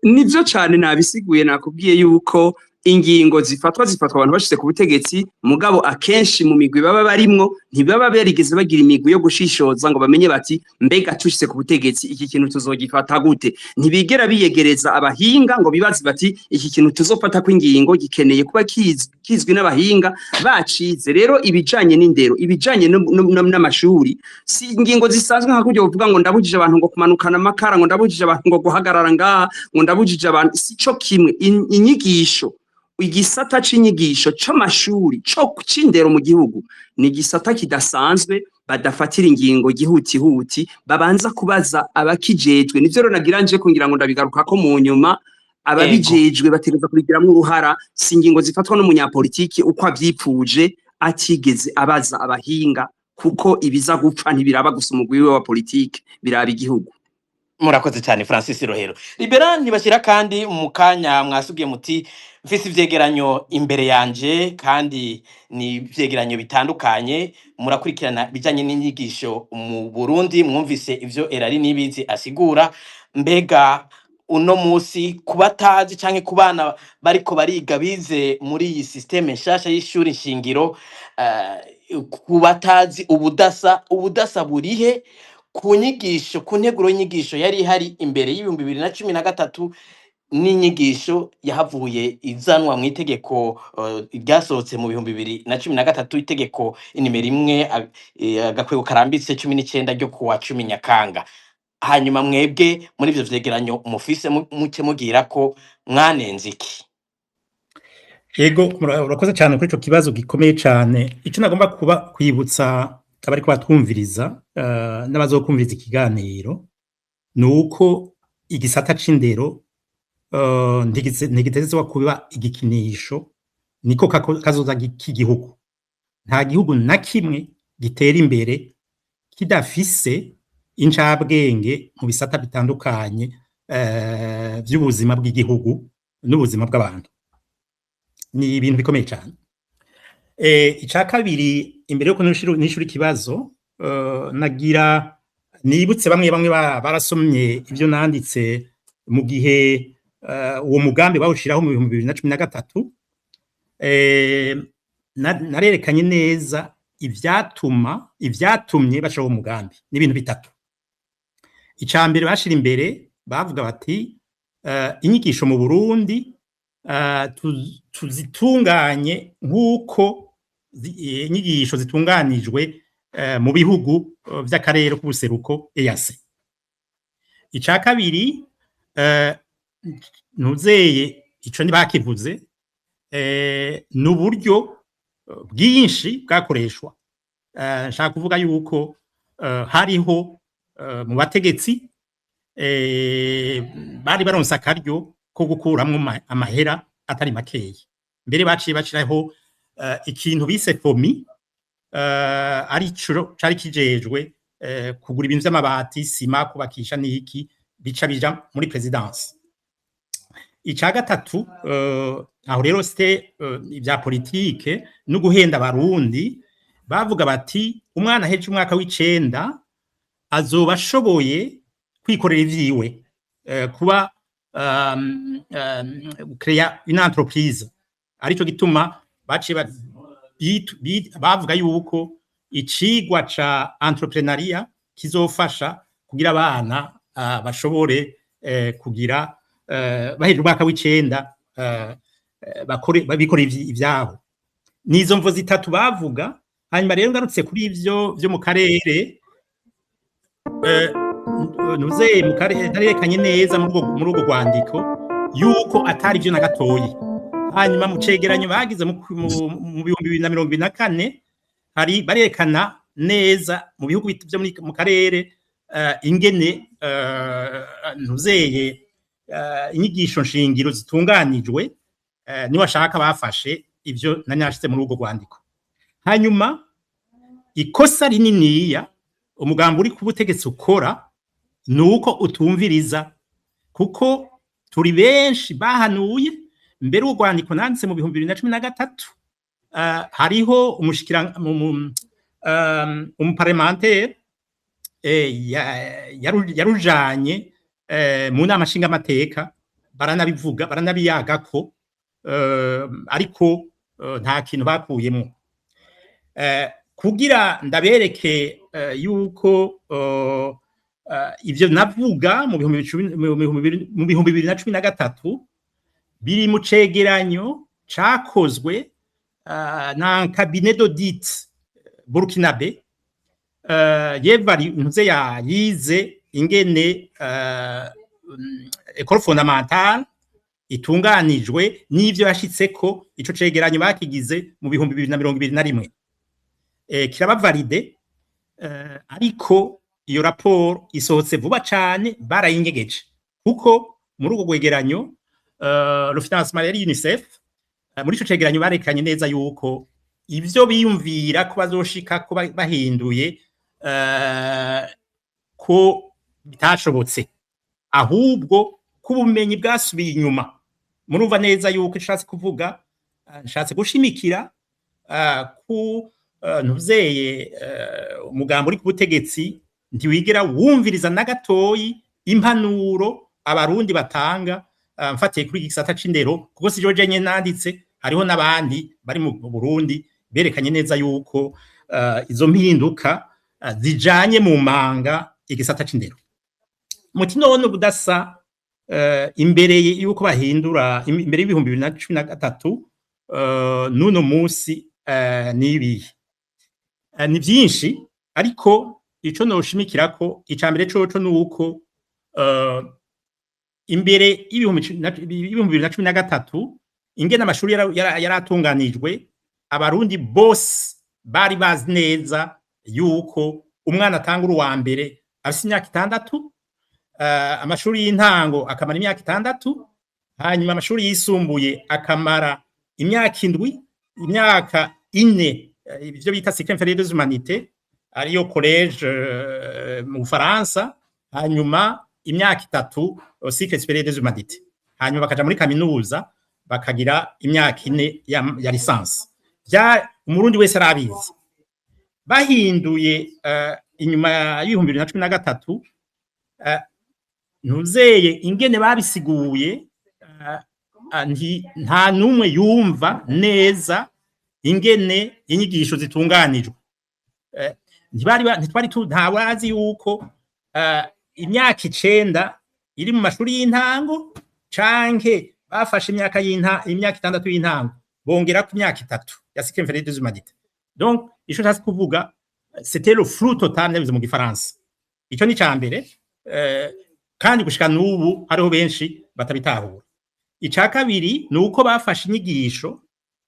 Nivyo cane, nabisiguye, nakubwiye yuko ingingo zifatwa zifatwa abantu bashize ku butegetsi, mugabo akenshi mu migwi baba barimwo ntibaba barigeze bagira imigwi yo gushishoza ngo bamenye bati: "Mbega tushitse ku butegetsi, iki kintu tuzogifata gute?" Ntibigera biyegereza abahinga ngo bibaze bati: "Iki kintu tuzofata ko ingingo gikeneye kuba kizwi n'abahinga bacize." Rero ibijanye n'indero, ibijanye n'amashuri, si ingingo zisanzwe nka kurya uvuga ngo ndabujije abantu ngo kumanukana amakara, ngo ndabujije abantu ngo guhagarara ngaha, ngo ndabujije abantu. Si co kimwe. Inyigisho, igisata c'inyigisho c'amashuri, co c'indero mu gihugu, ni igisata kidasanzwe badafatira ingingo gihutihuti, babanza kubaza abakijejwe. Nivyo rero nagira nje kugira ngo ndabigarukako mu nyuma. Ababijejwe bategereza kubigiramwo uruhara. Si ingingo zifatwa n'umunyapolitiki uko avyipfuje atigeze abaza abahinga, kuko ibiza gupfa ntibiraba gusa umugwi wiwe wa politike, biraba igihugu. Murakoze cyane, Francis Rohero. Libera ntibashira kandi mu kanya mwasubiye muti mfise ivyegeranyo imbere yanje, kandi ni ivyegeranyo bitandukanye, murakurikirana bijanye n'inyigisho mu Burundi. Mwumvise ivyo Erari Nibizi asigura. Mbega uno musi kubatazi canke ku bana bariko bariga, bize muri iyi système nshasha y'ishuri nshingiro, ku batazi ubudasa, ubudasa burihe ku nyigisho, ku nteguro y'inyigisho yari ihari imbere y'2013 n'inyigisho yahavuye izanwa mu itegeko ryasohotse mu 2013, itegeko inimero 1 agakwego karambitse 19 ryo kuwa 10 Nyakanga? Hanyuma mwebwe muri ivyo vyegeranyo mufise, muce mugira ko mwanenze iki? Ego, urakoze cyane kuri ico kibazo gikomeye cyane. Icyo nagomba kuba kwibutsa abariko batwumviriza n'abazokumviriza ikiganiro ni uko igisata c'indero ntigitezwa kuba igikinisho, niko kazoza k'igihugu. Nta gihugu na kimwe gitera imbere kidafise incabwenge mu bisata bitandukanye vy'ubuzima bw'igihugu n'ubuzima bw'abantu. Ni ibintu bikomeye cyane. Icya kabiri, imbere yuko nishura ikibazo, nagira nibutse bamwe bamwe barasomye ibyo nanditse mu gihe uwo mugambi bawushiraho mu 2013. Narerekanye neza ivyatumye bashiraho umugambi. Ni ibintu bitatu. Icya mbere bashira imbere, bavuga bati inyigisho mu Burundi tuzitunganye nk'uko inyigisho zitunganijwe mu bihugu vy'akarere k'ubuseruko, EAC. Icya kabiri, ntuzeye ico ntibakivuze, ni uburyo bwinshi bwakoreshwa. Nshaka kuvuga yuko hariho mu bategetsi bari baronse akaryo ko gukuramwo amahera atari makeyi. Mbere baciye bashiraho ikintu bise FOMI, ari co cari kijejwe kugura ibintu vy'amabati, sima, kubakisha n'iki, bica bija muri présidence. Ica gatatu, aho rero c'était ibya politike no guhenda abarundi. Bavuga bati umwana aheje umwaka w'icenda azoba ashoboye kwikorera ivyiwe, kuba créer une entreprise. Arico gituma baciye bavuga yuko icigwa ca entrepreneuriat kizofasha kugira abana bashobore kugira baheje umwaka w'icenda bakore, babikore ivyabo. Nizo mvo zitatu bavuga. Hanyuma rero ngarutse kuri ivyo vyo mu karere, nuzeye mu karere, narerekanye neza muri urwo rwandiko yuko atari vyo na gatoyi. Hanyuma mu cegeranyo bagize mu 2024, hari barerekana neza mu bihugu vyo mu karere ingene ntuzeye inyigisho nshingiro zitunganijwe, niwashaka bafashe ivyo nari nashize muri urwo rwandiko. Hanyuma ikosa rininiya umugambi uri ku butegetsi ukora ni uko utumviriza, kuko turi benshi bahanuye mbere urwo rwandiko nanditse mu 2013. Hariho umushikira umuparlementaire yarujanye mu nama nshingamateka, baranabivuga, baranabiyagako, ariko nta kintu bakuyemwo. Kugira ndabereke yuko ivyo navuga mu 2013 biri mu cegeranyo cakozwe na cabinet d'audit burkinabé yevari ntuze ya yize ingene école fondamentale itunganijwe n'ivyo yashitseko. Ico cegeranyo bakigize mu 2021, kiraba validé, ariko iyo raporo isohotse vuba cane barayinyegeje, kuko muri urwo rwegeranyo, le financement yari UNICEF. Muri ico cegeranyo barekanye neza yuko ivyo biyumvira ko bazoshika ko bahinduye, ko bitashobotse, ahubwo ko ubumenyi bwasubiye inyuma. Murumva neza yuko nshatse kuvuga, nshatse gushimikira ku ntuzeye umugambo uri ku butegetsi ntiwigera wumviriza na gatoyi impanuro Abarundi batanga, mfatiye kuri iki gisata c'indero, kuko si jewe nyene nanditse, hariho n'abandi bari mu Burundi berekanye neza yuko izo mpinduka zijanye mu manga igisata c'indero. Muti none ubudasa imbere yuko bahindura, imbere y'2013 n'uno musi nibihe? Ni vyinshi, ariko ico noshimikirako ica mbere coco nuko imbere y'2013 ingene amashuri yaratunganijwe, Abarundi bose bari bazi neza yuko umwana atangura uwa mbere afise imyaka 6, amashuri y'intango akamara imyaka 6, hanyuma amashuri yisumbuye akamara imyaka 7, imyaka 4 ivyo bita cycle inférieur des humanités, ariyo collège mu Bufaransa, hanyuma imyaka 3 cycle supérieur des humanités, hanyuma bakaja muri kaminuza bakagira imyaka 4 ya licence. Vya Umurundi wese arabizi. Bahinduye inyuma y'2013, ntuzeye ingene babisiguye, nta numwe yumva neza ingene inyigisho zitunganijwe. Ntibari ntitwari ntawazi yuko imyaka 9 iri mu mashuri y'intango, canke bafashe imyaka 6 y'intango bongera ku myaka 3 ya cycle inférieur des humanités. Donc ico nshatse kuvuga, c'était le flou total, nabivuze mu gifaransa. Ico ni ca mbere, kandi gushika n'ubu hariho benshi batabitahura. Ica kabiri ni uko bafashe inyigisho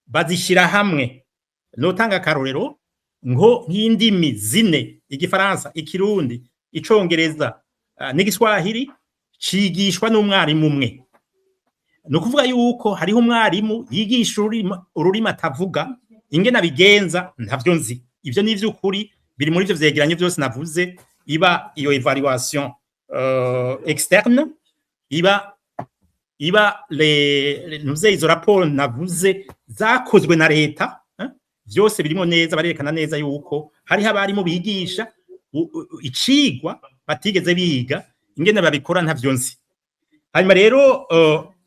bazishyira hamwe. Notanga akarorero ngo nk'indimi zine, Igifaransa, Ikirundi, Icongereza n'Igiswahili, cigishwa n'umwarimu umwe. Ni ukuvuga yuko hariho umwarimu yigisha ururimi atavuga. Ingene abigenza ntavyo nzi. Ivyo ni ivy'ukuri, biri muri ivyo vyegeranyo vyose navuze, iba iyo évaluation externe, iba les ntuze izo raporo navuze zakozwe na leta, vyose birimo neza. Barerekana neza yuko hariho abarimu bigisha icigwa batigeze biga. Ingene babikora ntavyo nzi. Hanyuma rero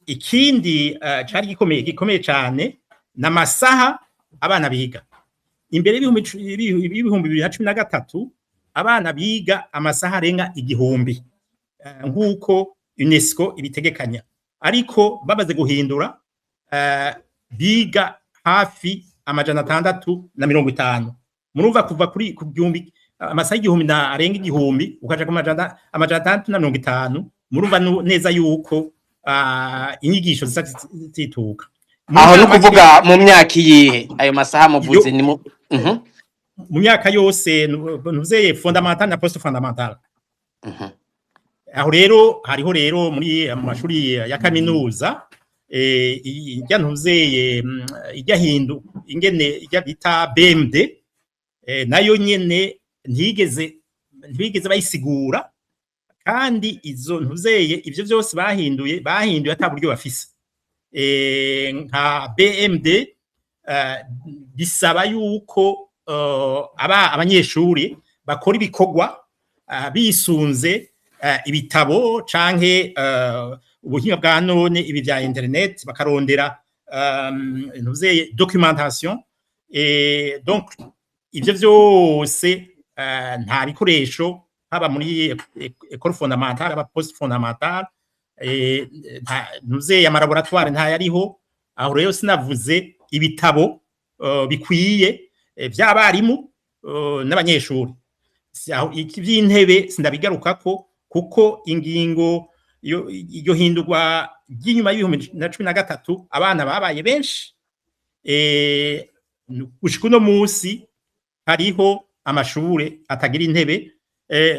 ikindi cari gikomeye cane n'amasaha abana biga. Imbere y'2013 abana biga amasaha arenga 1000, nk'uko UNESCO ibitegekanya, ariko bamaze guhindura biga hafi 650. Murumva kuva kuri ku gihumbi, amasaha 1000 na arenga 1000, ukaja ku 650, murumva neza yuko inyigisho zisa zituka. Aho no kuvuga mu myaka iyihe ayo masaha muvuze ni mu Mu myaka yose, ntuzeye, fondamental na post fondamental. Aho rero hariho rero muri mu mashuri ya kaminuza ijya ntuzeye ijya hindu ingene ijya bita BMD, nayo nyene ntibigeze bayisigura. Kandi izo ntuzeye ivyo vyose bahinduye ata buryo bafise. Nka BMD bisaba yuko aba abanyeshuri bakora ibikorwa bisunze ibitabo canke ubuhinga bwa none, ibi vya internet, bakarondera ntuzeye documentation. Donc ivyo vyose nta bikoresho, haba muri école fondamentale, haba post fondamentale, ntuzeye ama laboratoire ntayariho. Aho rero sinavuze ibitabo bikwiye vy'abarimu n'abanyeshuri. Ivy'intebe sindabigarukako, kuko ingingo iyo hindurwa ry'inyuma y'2013 abana babaye benshi. Gushika uno musi hariho amashure atagira intebe.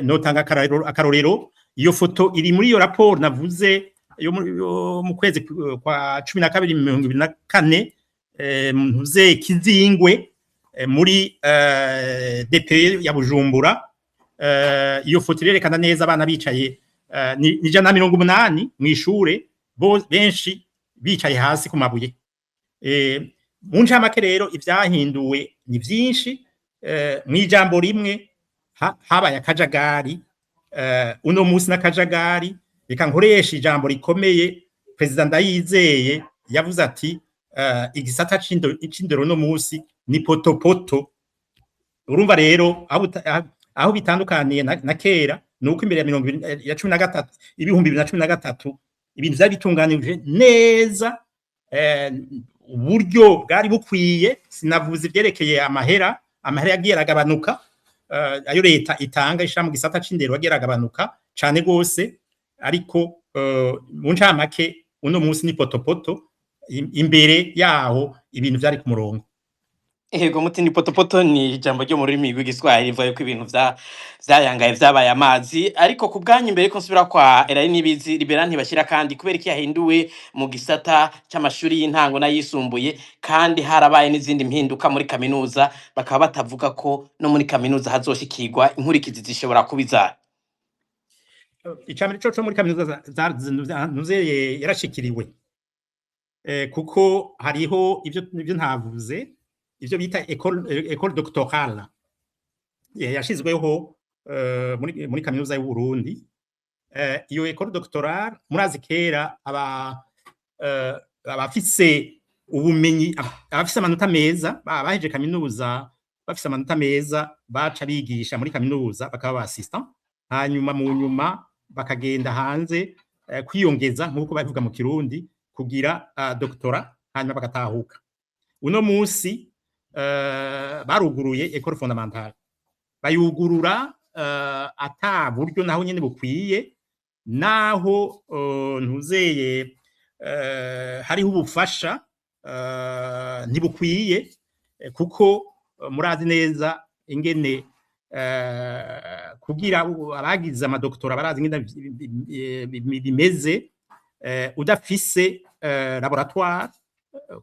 Notanga akarorero, iyo foto iri muri iyo raporo navuze yo mu kwezi kwa 12 2024, ntuze Kizingwe, muri DP ya Bujumbura. Iyo foto irerekana neza abana bicaye, ni 180 mw'ishure, bo benshi bicaye hasi ku mabuye. Mu ncamake rero, ivyahinduwe ni vyinshi. Mw'ijambo rimwe, habaye akajagari. Uno musi n'akajagari. Reka nkoresha ijambo rikomeye Perezida Ndayizeye yavuze ati: "Igisata c'indero no musi ni potopoto." Urumva rero aho bitandukaniye na kera ni uko imbere ya mirongo ibiri ya 13, 2013, ibintu vyari bitunganije neza, uburyo bwari bukwiye. Sinavuze ivyerekeye amahera. Amahera yagiye aragabanuka, ayo leta itanga ishira mu gisata c'indero yagiye aragabanuka cane gose. Ariko mu ncamake, uno munsi ni potopoto, imbere yaho ibintu vyari ku murongo. Ego, muti ni potopoto ni ijambo ryo mu rurimi rw'Igiswahili rivuga yuko ibintu vyayangaye, vyabaye amazi. Ariko ku bwanyu, imbere ko nsubira kwa Erari Nibizi, Libera ntibashira, kandi kubera iki yahinduwe mu gisata c'amashuri y'intango n'ayisumbuye, kandi harabaye n'izindi mpinduka muri kaminuza, bakaba batavuga ko no muri kaminuza hazoshikirwa, inkurikizi zishobora kuba izahe? Icambere co muri kaminuza ntuze yarashikiriwe, kuko hariho ivyo ntavuze, ivyo bita école doctorale yashizweho muri kaminuza y'u Burundi. Iyo école doctorale, murazi kera aba abafise ubumenyi, abafise amanota meza, baheje kaminuza bafise amanota meza, baca bigisha muri kaminuza, bakaba ba assistant, hanyuma mu nyuma bakagenda hanze kwiyongeza, nk'uko babivuga mu Kirundi, kugira doctorat, hanyuma bagatahuka. Uno musi baruguruye école fondamentale, bayugurura ata buryo naho nyene bukwiye, naho ntuzeye hariho ubufasha, ntibukwiye, kuko murazi neza ingene kugira abagize ama doctorat barazi ingene bimeze udafise laboratoire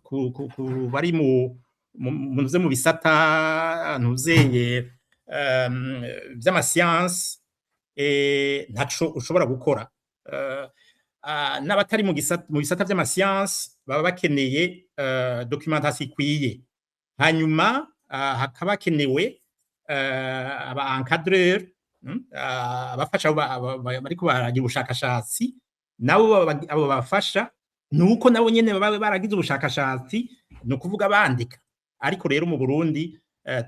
ku bari mu bisata ntuzeye vy'ama science, ntaco ushobora gukora. N'abatari mu bisata vy'ama science baba bakeneye documentation ikwiye, hanyuma hakaba hakenewe aba encadreur, abafasha bariko baragira ubushakashatsi, nabo abo bafasha nuko nabo nyene baba baragize ubushakashatsi, ni ukuvuga bandika. Ariko rero mu Burundi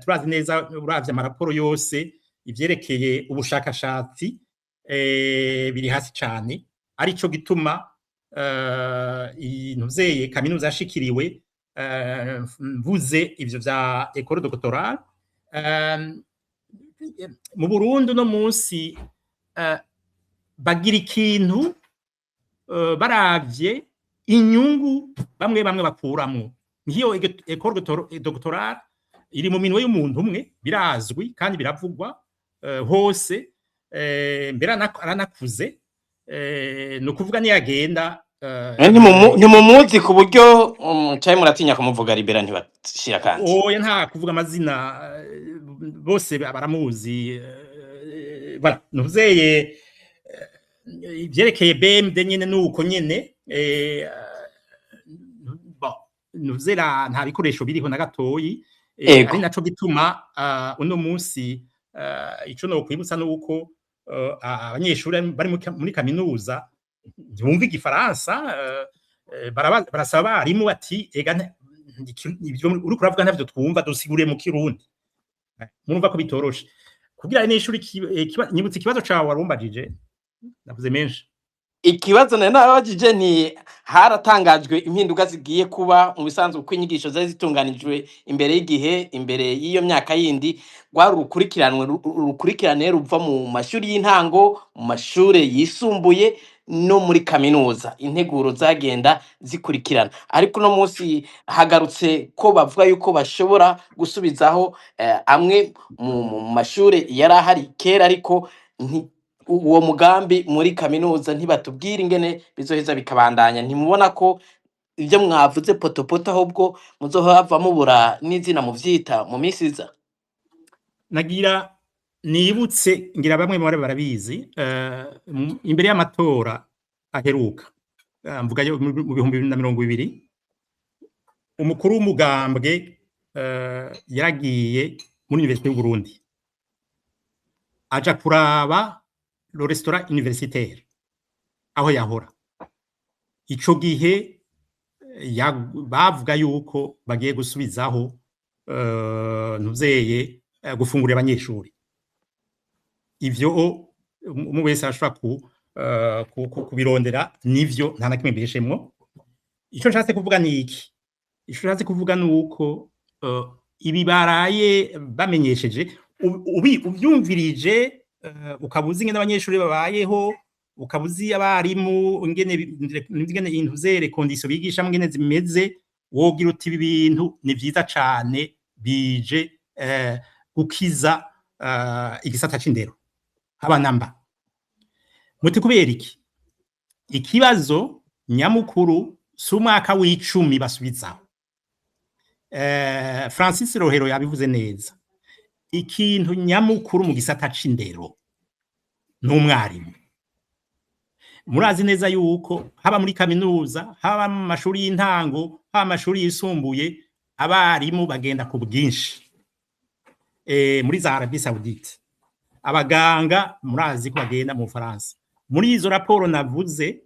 turazi neza, uravye amaraporo yose, ivyerekeye ubushakashatsi biri hasi cane. Arico gituma ntuzeye kaminuza yashikiriwe. Mvuze ivyo vya école doctorale mu Burundi no munsi bagira ikintu baravye inyungu bamwe bamwe bakuramwo. Nk'iyo école doctorale iri mu minwe y'umuntu umwe, birazwi kandi biravugwa hose, mbere aranakuze. Ni ukuvuga niyagenda Ntimumuzi ku buryo canke muratinya kumuvuga, Libera ntibashira kandi? Oya, nta kuvuga amazina, bose baramuzi. Voilà, nuzeye ivyerekeye BMD nyene nuko nyene, bon, nuzera nta bikoresho biriho na gatoyi, ari naco gituma uno munsi ico nokwibutsa nuko abanyeshuri bari muri kaminuza ntibumva igifaransa, barasaba abarimu bati: "Ega ivyo uriko uravuga ntavyo twumva, dusiguriye mu Kirundi." Murumva ko bitoroshe kugira n'ishuri. Nyibutse ikibazo cawe warumbajije, navuze menshi. Ikibazo nari nababajije ni haratangajwe impinduka zigiye kuba mu bisanzwe, uko inyigisho zari zitunganijwe imbere y'igihe, imbere y'iyo myaka yindi, rwari urukurikirane ruva mu mashuri y'intango, mu mashuri yisumbuye no muri kaminuza. Integuro zagenda zikurikirana, ariko uno munsi hagarutse ko bavuga yuko bashobora gusubizaho amwe mu mashuri yari ahari kera, ariko uwo mugambi muri kaminuza ntibatubwira ingene bizoheza bikabandanya. Ntimubona ko ibyo mwavuze potopoto, ahubwo muzohava mubura n'izina muvyita mu minsi iza? Nagira nibutse, ngira bamwe mu bari barabizi, imbere y'amatora aheruka, mvuga yo mu 2020, umukuru w'umugambwe yaragiye muri Université y'u Burundi, aja kuraba le restaurant universitaire aho yahora. Ico gihe bavuga yuko bagiye gusubizaho ntuzeye gufungurira abanyeshuri. Ivyo umwe wese arashobora kubirondera, nivyo, nta na kimwe mbeshemwo. Ico nshatse kuvuga ni iki? Ico nshatse kuvuga ni uko ibi baraye bamenyesheje, ubyumvirije, ukaba uzi ingene abanyeshuri babayeho, ukaba uzi abarimu ingene intuzere conditions bigishamo ingene zimeze, wogira uti: "Ibi bintu ni vyiza cane, bije gukiza igisata c'indero." Haba namba muti: "Kubera iki?" Ikibazo nyamukuru si umwaka w'icumi basubizaho. Francis Rohero yabivuze neza: ikintu nyamukuru mu gisata c'indero n'umwarimu. Murazi neza yuko haba muri kaminuza, haba mu mashuri y'intango, haba amashuri yisumbuye, abarimu bagenda ku bwinshi muri za Arabie Saoudite. Abaganga murazi ko bagenda mu Bufaransa. Muri izo raporo navuze,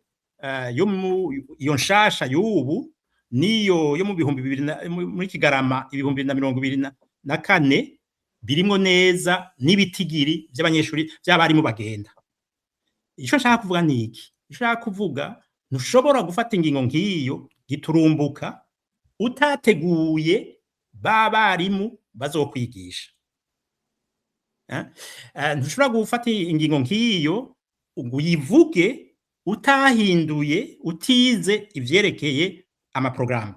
yo mu iyo nshasha y'ubu niyo yo mu bihumbi bibiri muri Kigarama 2024, birimwo neza n'ibitigiri by'abanyeshuri, by'abarimu bagenda. Ico nshaka kuvuga ni iki? Ico nshaka kuvuga, ntushobora gufata ingingo nk'iyo giturumbuka utateguye ba barimu bazokwigisha. Ntushobora gufata ingingo nk'iyo ngo uyivuge utahinduye, utize ivyerekeye amaprogaramu.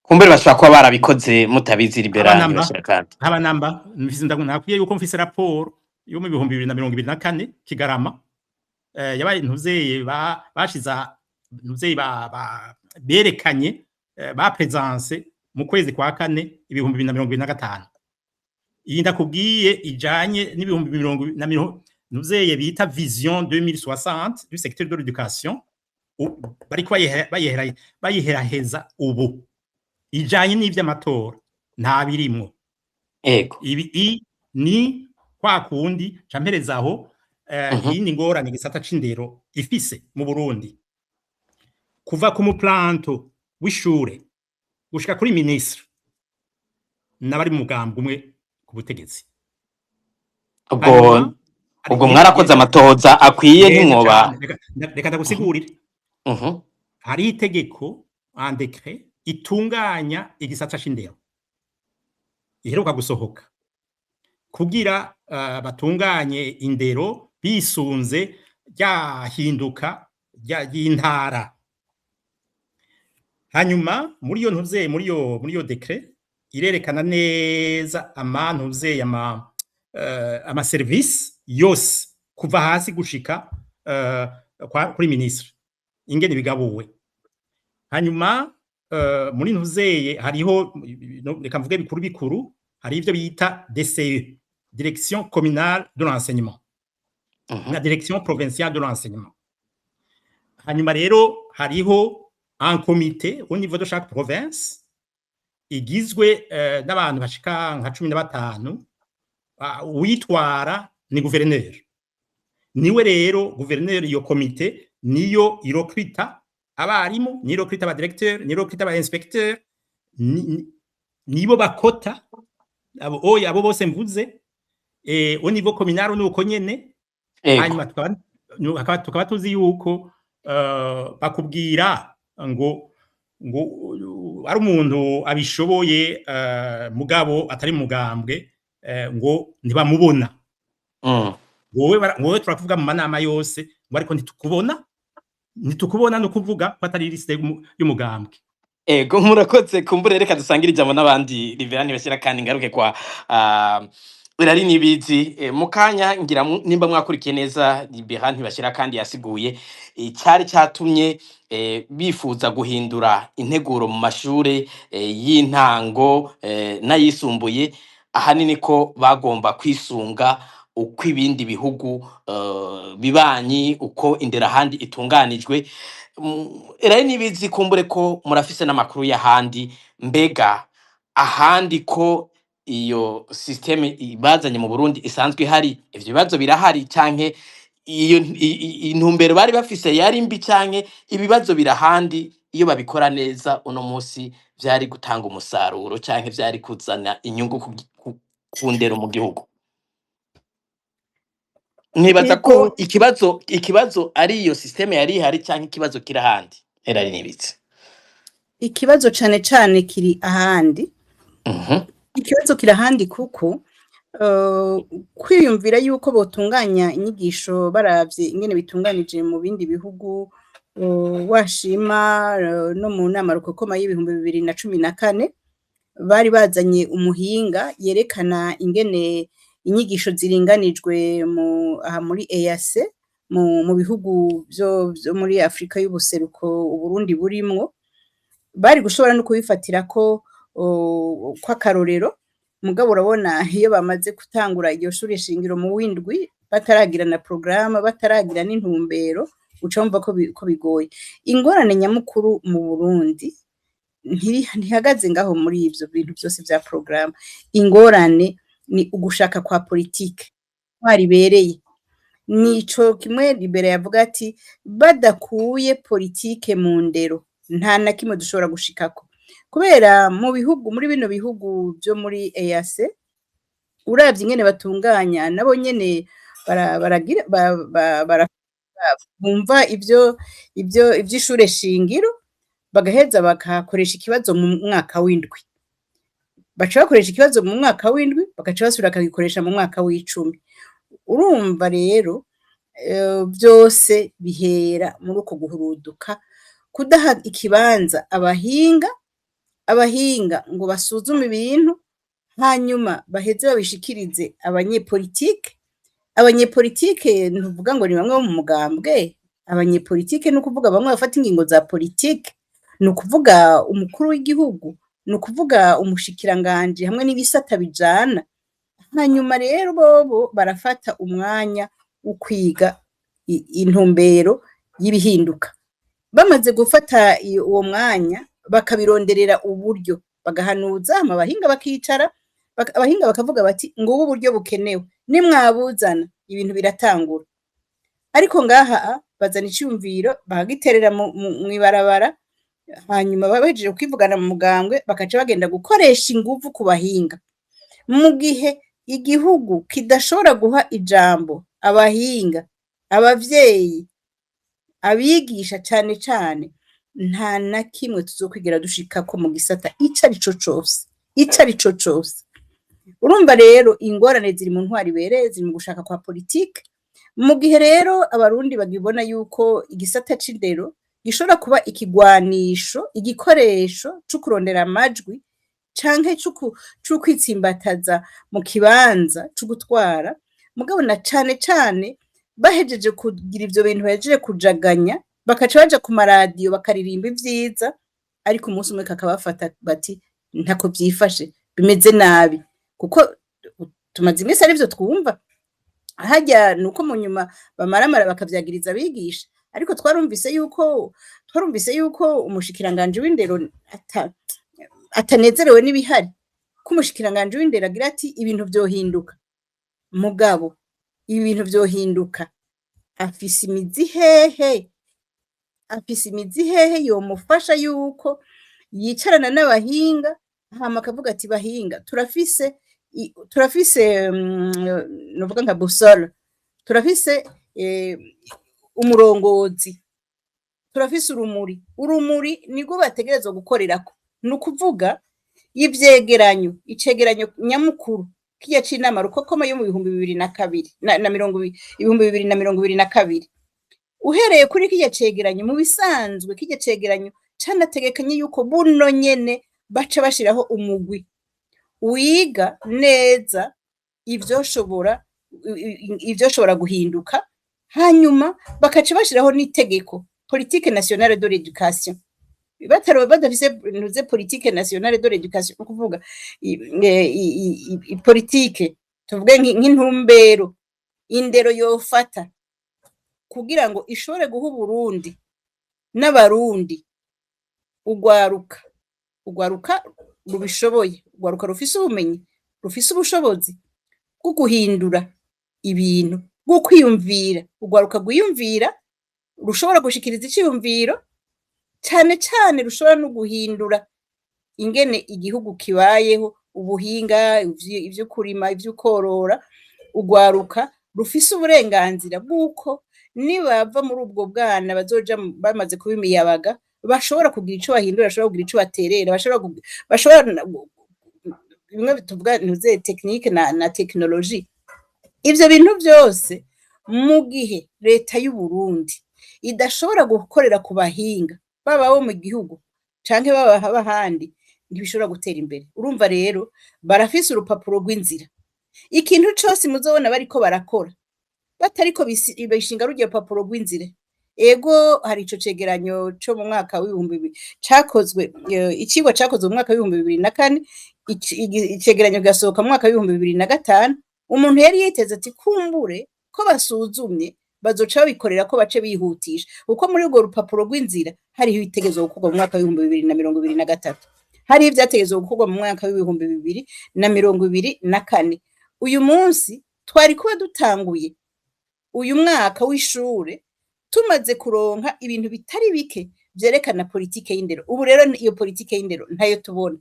Kumbere bashobora kuba barabikoze mutabizi, Libera. Haba namba. Ntibashira kandi. Haba namba. Mfise, nakwiye yuko mfise raporo yo mu 2024 Kigarama, yabaye ntuzeye bashiza ntuzeye ba berekanye, ba présence mu kwezi kwa kane 2025. Iyi ndakubwiye ijanye n'ibihumbi mirongo na mirongo ntuzeye bita vision 2060 du secteur de l'éducation, bariko bayiheraheza ubu, ijanye n'ivy'amatora nta birimwo. Ibi ni kwa kundi campereza aho. Iyi ni ngorane igisata c'indero ifise mu Burundi: kuva ku muplanto w'ishure gushika kuri ministre n'abari mu mugambwe umwe ku butegetsi. Ubwo Hanyuma, ubwo mwarakoze amatohoza akwiye? Neza Ntimwoba cane. Reka ndagusigurire. Hari itegeko, un décret itunganya igisata c'indero iheruka gusohoka kugira batunganye indero bisunze ryahinduka ry'intara. Hanyuma muri iyo ntuze, muri iyo décret irerekana neza amantuze ama service yose kuva hasi gushika Kuri ministre ingene bigabuwe. Hanyuma muri ntuzeye hariho no, reka mvuge bikuru bikuru, hari ivyo bita DCE, direction communale de l'enseignement, na direction provinciale de l'enseignement. Hanyuma rero hariho un comité au niveau de chaque province igizwe n'abantu bashika nka 15. Uwitwara ni gouverneur. Niwe rero gouverneur, iyo comité niyo irecruta abarimu, niyo irecruta aba directeur, niyo irecruta aba inspecteur, nibo bakota abo oya, abo bose mvuze. Au niveau communal nuko nyene. Hanyuma tukaba tuzi yuko bakubwira ngo ari umuntu abishoboye, mugabo atari mugambwe, ngo ntibamubona. Wowe turakuvuga mu manama yose ngo ariko ntitukubona, ntitukubona, no kuvuga ko atari liste y'umugambwe. Ego, murakoze. Kumbure reka dusangire ijambo n'abandi. Rivera ntibashyira kandi ngaruke kwa Irari Nibizi. Mu kanya ngira nimba mwakurikiye neza, Libera ntibashyira kandi yasiguye icyari cyatumye bifuza guhindura integuro mu mashure y'intango n'ayisumbuye, ahanini ko bagomba kwisunga uko ibindi bihugu bibanyi, uko indero ahandi itunganijwe. Irari Nibizi, kumbure ko murafise n'amakuru y'ahandi, mbega ahandi ko iyo système bazanye mu Burundi isanzwe ihari, ivyo bibazo birahari, canke iyo intumbero bari bafise yari mbi, canke ibibazo birahandi, iyo babikora neza uno musi vyari gutanga umusaruro canke vyari kuzana inyungu ku ndero mu gihugu? Nibaza ko ikibazo ari iyo système yari ihari, canke ikibazo kiri ahandi? Erari Nibitse. Ikibazo cane cane kiri ahandi. Ikibazo kiri ahandi kuko kwiyumvira yuko botunganya inyigisho baravye ingene bitunganije mu bindi bihugu, washima no mu nama rukokoma y'2014 bari bazanye umuhinga yerekana ingene inyigisho ziringanijwe mu aha muri EAC, mu bihugu vyo muri Afrika y'ubuseruko Uburundi burimwo, bari gushobora no kubifatirako kw'akarorero. Mugabo urabona iyo bamaze gutangura iryo shure shingiro mu w'indwi bataragira na porogaramu, bataragira n'intumbero, uca wumva ko bigoye. Ingorane nyamukuru mu Burundi ntihagaze ngaho muri ivyo bintu vyose vya porogaramu. Ingorane ni ugushaka kwa politike intwaro ibereye. Nico kimwe Libera yavuga ati badakuye politike mu ndero nta na kimwe dushobora gushikako, kubera mu bihugu, muri bino bihugu vyo muri EAC, uravye ingene batunganya, nabo nyene baragira bumva ivyo ivy'ishure shingiro, bagaheza bakakoresha ikibazo mu mwaka w'indwi. Baca bakoresha ikibazo mu mwaka w'indwi, bagaca basubira bakagikoresha mu mwaka w'icumi. Urumva rero vyose bihera muri uko guhuruduka, kudaha ikibanza abahinga, abahinga ngo basuzume ibintu, hanyuma baheze babishikirize abanyepolitike. Abanyepolitike ntuvuga ngo ni bamwe bo mu mugambwe. Abanyepolitike ni ukuvuga bamwe bafata ingingo za politike, ni ukuvuga umukuru w'igihugu, ni ukuvuga umushikiranganji hamwe n'ibisata bijana. Hanyuma rero bobo barafata umwanya wo kwiga intumbero y'ibihinduka. Bamaze gufata uwo mwanya, bakabironderera uburyo, bagahanuza, hama abahinga bakicara, abahinga bakavuga bati ngubu uburyo bukenewe, nimwabuzana ibintu biratangura. Ariko ngaha bazana iciyumviro, bakagiterera mw'ibarabara, hanyuma bahejeje kwivugana mu mugambwe, bakaca bagenda gukoresha inguvu ku bahinga, mu gihe igihugu kidashobora guha ijambo abahinga, abavyeyi, abigisha cane cane. Nta na kimwe tuzokwigera dushikako mu gisata ico arico cose, ico arico cose. Urumva rero ingorane ziri mu ntwaro ibereye, ziri mu gushaka kwa politike. Mu gihe rero Abarundi bagibona yuko igisata c'indero gishobora kuba ikigwanisho, igikoresho co kurondera amajwi canke co kwitsimbataza mu kibanza co gutwara, mugabo na cane cane Bahejeje kugira ivyo bintu, bahejeje kujaganya, bakaca baja ku maradiyo bakaririmba ivyiza, ariko umunsi umwe kakabafata bati ntako vyifashe, bimeze nabi, kuko tumaze iminsi arivyo twumva. Harya nuko mu nyuma bamaramara bakavyagiriza abigisha, ariko twarumvise yuko umushikiranganji w'indero atanezerewe n'ibihari, ko umushikiranganji w'indero agira ati ibintu vyohinduka. Mugabo ibintu vyohinduka afise imizi hehe? Afise imizi hehe yomufasha yuko yicarana n'abahinga, hama akavuga ati bahinga, turafise novuga nka boussole, turafise umurongozi, turafise urumuri. Urumuri nirwo bategerezwa gukorerako. Ni ukuvuga ivyegeranyo, icegeranyo nyamukuru kirya c'inama rukokoma yo mu 2002 na mirongo 2022. Uhereye kuri kirya cegeranyo, mu bisanzwe kirya cegeranyo canategekanye yuko buno nyene baca bashiraho umugwi wiga neza ivyoshobora guhinduka, hanyuma bakaca bashiraho n'itegeko, politique nationale de l'éducation. Batari badafise ntuze politique nationale de l'éducation, ni ukuvuga politike, tuvuge nk'intumbero indero yofata kugira ngo ishobore guha Uburundi n'Abarundi ugwaruka rubishoboye, ugwaruka rufise ubumenyi, rufise ubushobozi bwo guhindura ibintu, bwo kwiyumvira, ugwaruka rwiyumvira, rushobora gushikiriza iciyumviro, cane cane rushobora no guhindura ingene igihugu kibayeho, ubuhinga, ivyo kurima, ivyo korora, ugwaruka rufise uburenganzira bw'uko nibava muri ubwo bwana bazoja bamaze kuba imiyabaga, bashobora kugira ico bahindura, bashobora kugira ico baterera, bashobora bimwe tuvuga ntuze technique na technologie. Ivyo bintu vyose, mu gihe leta y'u Burundi idashobora gukorera ku bahinga, baba abo mu gihugu canke baba ahandi, ntibishobora gutera imbere. Urumva rero barafise urupapuro rw'inzira. Ikintu cose muzobona bariko barakora batariko bishinga rurya rupapuro rw'inzira. Ego, hari ico cegeranyo co mu mwaka w'ibihumbi cakozwe, icigwa cakozwe mu mwaka w'2004, icegeranyo kigasohoka mu mwaka w'2005. Umuntu yari yiteze ati kumbure ko basuzumye bazoca babikorera ko bace bihutisha, kuko muri urwo rupapuro rw'inzira hariho ibitegerezwa gukorwa mu mwaka w'2023, hariho ivyategerezwa gukorwa mu mwaka w'2024. Uyu munsi twari kuba dutanguye uyu mwaka w'ishure tumaze kuronka ibintu bitari bike vyerekana politike y'indero. Ubu rero iyo politike y'indero ntayo tubona.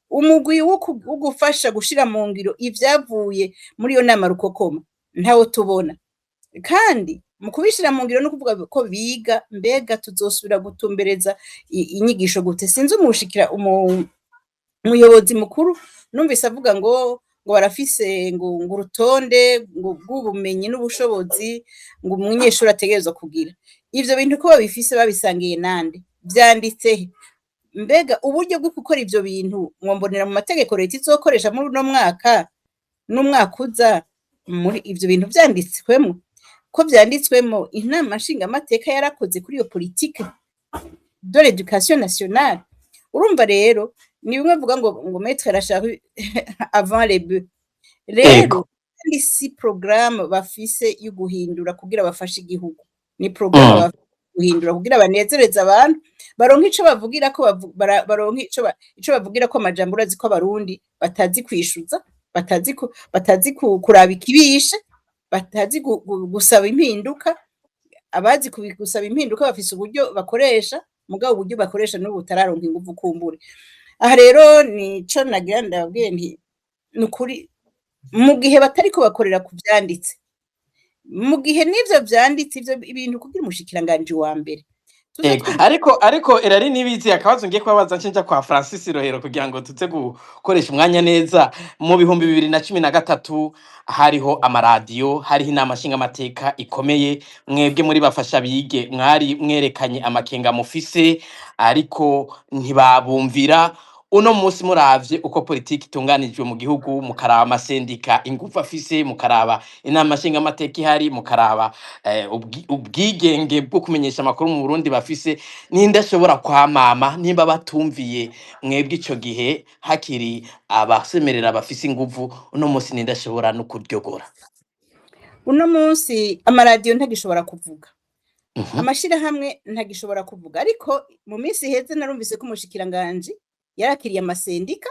Umugwi wo gufasha gushira mu ngiro ivyavuye muri iyo nama rukokoma ntawo tubona. Kandi mu kubishira mu ngiro no kuvuga ko biga, mbega tuzosubira gutumbereza inyigisho gute? Sinzi umushikira umuyobozi mukuru numvise avuga ngo barafise ngo urutonde ngo bw'ubumenyi n'ubushobozi ngo umunyeshuri ategerezwa kugira. Ivyo bintu ko babifise, babisangiye nande? Vyanditse he? Mbega uburyo bwo gukora ivyo bintu mwombonera mu mategeko leta izokoresha muri uno mwaka n'umwaka uza? Muri ivyo bintu vyanditswemwo, ko vyanditswemo, inama nshingamateka yarakoze kuri iyo politique de l'éducation nationale? Urumva rero ni bimwe mvuga ngo mettre la charrue avant les bœufs. Rero kandi si programme bafise yo guhindura kugira bafashe igihugu, ni programme guhindura kugira banezereze abantu, baronke ico bavugira ko baronke ico bavugira ko amajambo. Urazi ko Abarundi batazi kwishuza, batazi kuraba ikibishe, batazi gusaba impinduka. Abazi gusaba impinduka bafise uburyo bakoresha, mugabo uburyo bakoresha n'ubu butararonka inguvu kumbure. Aha rero nico nagira ndababwiye nti nukuri mu gihe batariko bakorera ku vyanditse, mu gihe n'ivyo vyanditse, ivyo ibintu kugira umushikiranganji wa mbere tuze twumva. Ariko erari nibizi akabazo ngiye kubabaza nce nja kwa Francis Rohero kugira ngo tuze gukoresha umwanya neza. Mu 2013 hariho amaradiyo, hariho inama nshingamateka ikomeye. Mwebwe muri bafasha bige mwari mwerekanye amakenga mufise, ariko ntibabumvira. Uno munsi muravye uko politiki itunganijwe mu gihugu, mukaraba amasendika ingufu afise, mukaraba inama nshingamateka ihari, mukaraba ubwigenge bwo kumenyesha amakuru mu Burundi bafise, ninde ashobora kwamama nimba batumviye mwebwe ico gihe hakiri abasemerera bafise inguvu? Uno munsi ninde ashobora no kuryogora? Uno munsi amaradiyo ntagishobora kuvuga, amashirahamwe ntagishobora kuvuga. Ariko mu minsi iheze narumvise ko umushikiranganji yarakiriye amasendika,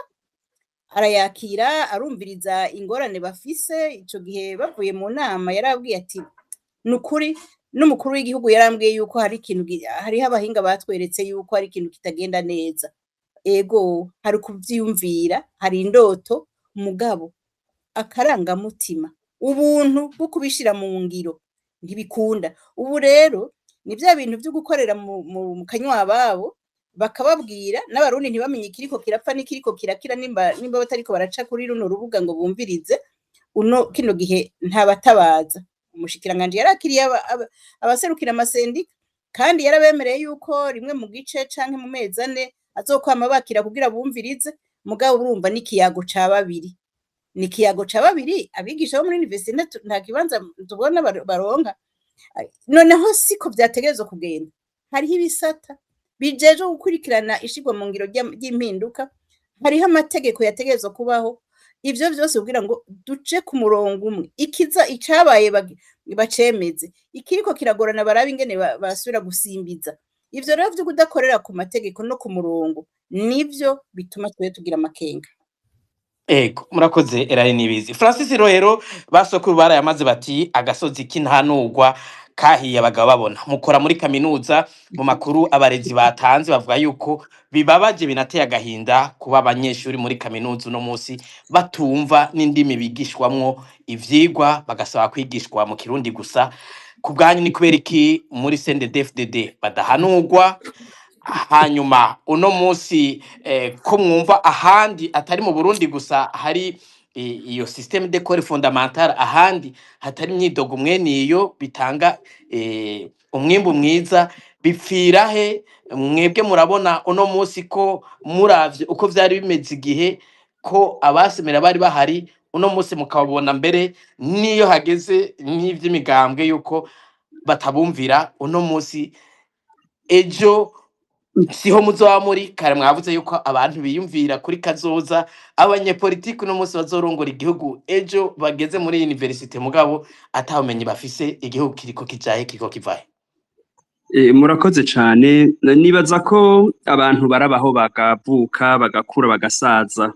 arayakira, arumviriza ingorane bafise. Ico gihe bavuye mu nama yarabwiye ati: "Nukuri n'umukuru w'igihugu yarambwiye yuko hari ikintu hariho abahinga batweretse yuko hari ikintu kitagenda neza." Ego, hari kuvyiyumvira, hari indoto, mugabo akarangamutima, ubuntu bwo kubishira mu ngiro ntibikunda. Ubu rero ni vya bintu vyo gukorera mu kanywa ababo, bakababwira n'Abarundi ntibamenye ikiriko kirapfa n'ikiriko kirakira nimba batariko baraca kuri runo rubuga ngo bumvirize. Uno kino gihe ntabatabaza. Umushikiranganji yarakiriye abaserukira amasendika, kandi yarabemereye yuko rimwe mu gice canke mu mezi 4 azokwama bakira kugira bumvirize. Mugabo urumva n'ikiyago ca babiri, ni ikiyago ca babiri. Abigisha bo muri université nta kibanza tubona baronka. Noneho siko vyategerezwa kugenda. Hariho ibisata bijejwe gukurikirana ishirwa mu ngiro ry'impinduka, hariho amategeko yategerezwa kubaho. Ivyo vyose kugira ngo duje ku murongo umwe, ikiza icabaye bacemeze, ikiriko kiragorana barabe ingene basubira gusimbiza. Ivyo rero vyo kudakorera ku mategeko no ku murongo nivyo bituma twe tugira amakenga. Ego, murakoze Erari Nibizi. Francis Rohero, basokuru barayamaze bati: "Agasozi k'intanugwa kahiye abagabo babona." Mukora muri kaminuza. Mu makuru abarezi batanze bavuga yuko bibabaje, binateye agahinda kuba abanyeshuri muri kaminuza uno munsi batumva n'indimi bigishwamwo ivyigwa, bagasaba kwigishwa mu Kirundi gusa. Ku bwanyu ni kubera iki muri CNDD-FDD badahanurwa? Hanyuma uno munsi ko mwumva ahandi atari mu Burundi gusa hari iyo système d'école fondamentale, ahandi hatari imyidogo mwene iyo bitanga umwimbu mwiza, bipfira he? Mwebwe murabona uno munsi ko muravye uko vyari bimeze igihe ko abasemera bari bahari, uno munsi mukababona mbere n'iyo hageze n'ivy'imigambwe yuko batabumvira, uno munsi ejo siho muzoba muri kare? Mwavuze yuko abantu biyumvira kuri kazoza, abanyepolitiki uno munsi bazorongora igihugu ejo bageze muri université mugabo atabumenyi bafise, igihugu kiriko kijahe, kiriko kivahe? Murakoze cane. Nibaza ko abantu barabaho, bagavuka, bagakura, bagasaza.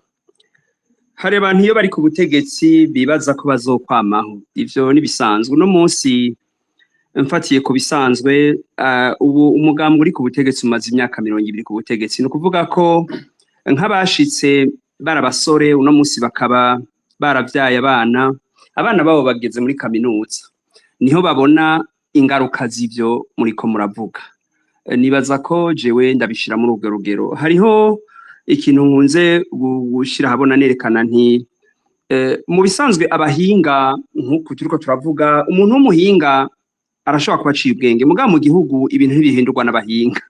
Hari abantu iyo bari ku butegetsi bibaza ko bazokwamaho. Ivyo nibisanzwe. Uno munsi mfatiye ku bisanzwe, ubu umugambi uri ku butegetsi umaze imyaka 20 ku butegetsi. Ni ukuvuga ko nk'abashitse bari abasore, uno munsi bakaba baravyaye abana, abana babo bageze muri kaminuza, niho babona ingaruka z'ivyo muriko muravuga. Nibaza ko jewe ndabishira muri urwo rugero. Hariho ikintu nkunze gushira ahabona, nerekana nti mu bisanzwe abahinga nk'uku turiko turavuga, umuntu w'umuhinga arashobora kuba aciye ubwenge, mugabo mu gihugu ibintu ntibihindurwa n'abahinga,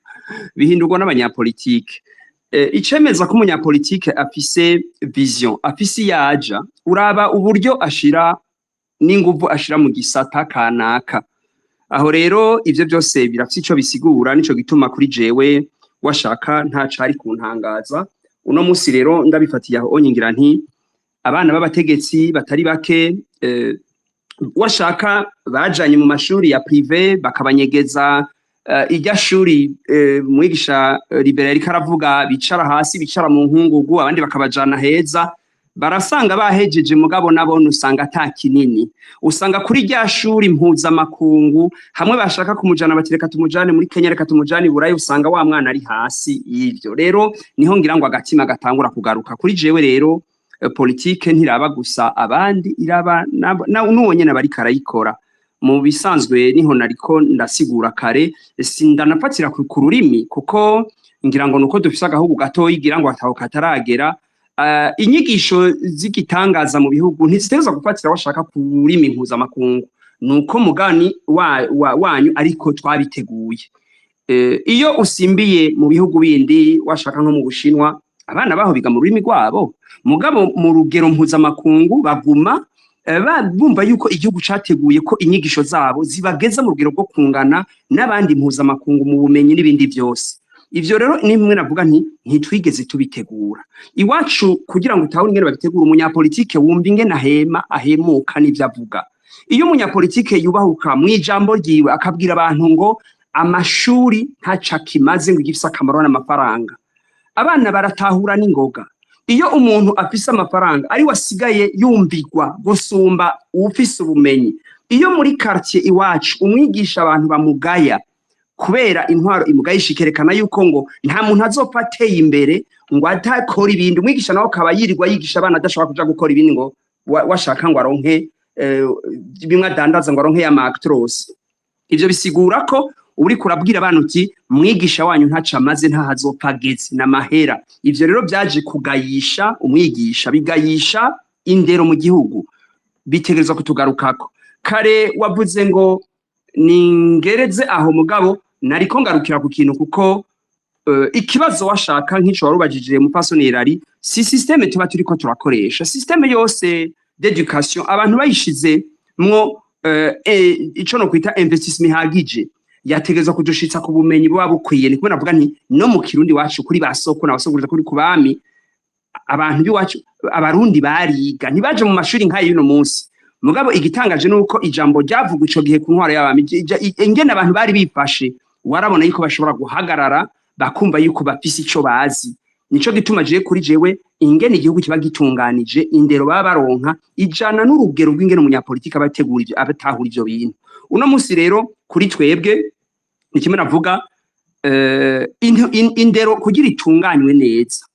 bihindurwa n'abanyapolitike. Icemeza ko umunyapolitike afise vision, afise iyaja, uraba uburyo ashira n'inguvu ashira mu gisata kanaka. Aho rero ivyo byose birafise ico bisigura. Nico gituma kuri jewe washaka ntacari kuntangaza. Uno musi rero ndabifatiye aho ngira nti abana b'abategetsi batari bake, washaka bajanye mu mashuri ya privé, bakabanyegeza irya shuri mwigisha Libera yariko aravuga, bicara hasi, bicara mu nkungugu, abandi bakabajana heza, barasanga bahejeje, mugabo nabone usanga ata kinini. Usanga kuri rya shuri mpuzamakungu hamwe bashaka kumujana bati: "Reka tumujane muri Kenya, reka tumujane i Burayi." Usanga wa mwana ari hasi y'ivyo. Rero niho ngira ngo agatima gatangura kugaruka. Kuri jewe rero politike ntiraba gusa abandi, iraba n'uwo nyene bariko arayikora. Mu bisanzwe niho nariko ndasigura kare, sindanafatira ku rurimi, kuko ngira ngo nuko dufise agahugu gatoyi, ngira ngo ataho kataragera. Inyigisho z'igitangaza mu bihugu ntizitegerezwa gufatira washaka ku rurimi mpuzamakungu, nuko mugani wanyu ariko twabiteguye. Iyo usimbiye mu bihugu bindi, washaka nko mu Bushinwa, Abana baho biga mu rurimi rwabo, mugabo mu rugero mpuzamakungu baguma bumva yuko igihugu categuye ko inyigisho zabo zibageza mu rugero rwo kungana n'abandi mpuzamakungu mu bumenyi n'ibindi vyose. Ivyo rero ni bimwe navuga nti ntitwigeze tubitegura iwacu. Kugira ngo utahure ingene babitegura, umunyapolitike wumva ingene ahema, ahemuka n'ivyo avuga. Iyo umunyapolitike yubahuka mu ijambo ryiwe akabwira abantu ngo amashuri ntaco akimaze, ngo igifise akamaro n'amafaranga, abana baratahura n'ingoga. Iyo umuntu afise amafaranga ari we asigaye yumvigwa gusumba uwufise ubumenyi, iyo muri quartier iwacu umwigisha abantu bamugaya kubera intwaro imugayisha, ikerekana yuko ngo nta muntu azopfa ateye imbere ngo atakora ibindi, umwigisha nawe akaba yirirwa yigisha abana, adashobora kuja gukora ibindi, ngo washaka ngo aronke bimwe adandaza, ngo aronke ya mactros, ivyo bisigura ko uriko urabwira abana uti mwigisha wanyu ntaco amaze, ntaho azopfa ageze n'amahera. Ivyo rero vyaje kugayisha umwigisha, bigayisha indero mu gihugu, bitegerezwa kutugarukako. Kare wavuze ngo ningereze aho, mugabo nariko ngarukira ku kintu, kuko ikibazo washaka nk'ico warubajije mupasoni Irari, si système tuba turiko turakoresha. Système yose d'éducation abantu bayishize mwo ico no kwita investissement ihagije, yategerezwa kudushitsa ku bumenyi buba bukwiye. Ni kumwe navuga nti no mu Kirundi wacu, kuri ba soko n'abasokuruza, kuri ku bami, abantu b'iwacu Abarundi bariga, ntibaje mu mashuri nk'ayo y'uno munsi. Mugabo igitangaje nuko ijambo ryavugwa ico gihe ku ntwaro y'abami, ingene abantu bari bifashe, warabona yuko bashobora guhagarara bakumva yuko bafise ico bazi. Nico gituma jewe, kuri jewe, ingene igihugu kiba gitunganije, indero baba baronka ijana n'urugero rw'ingene umunyapolitiki aba ategura ivyo, abatahura ivyo bintu. Uno munsi rero kuri twebwe ni kimwe navuga, indero kugira itunganywe neza,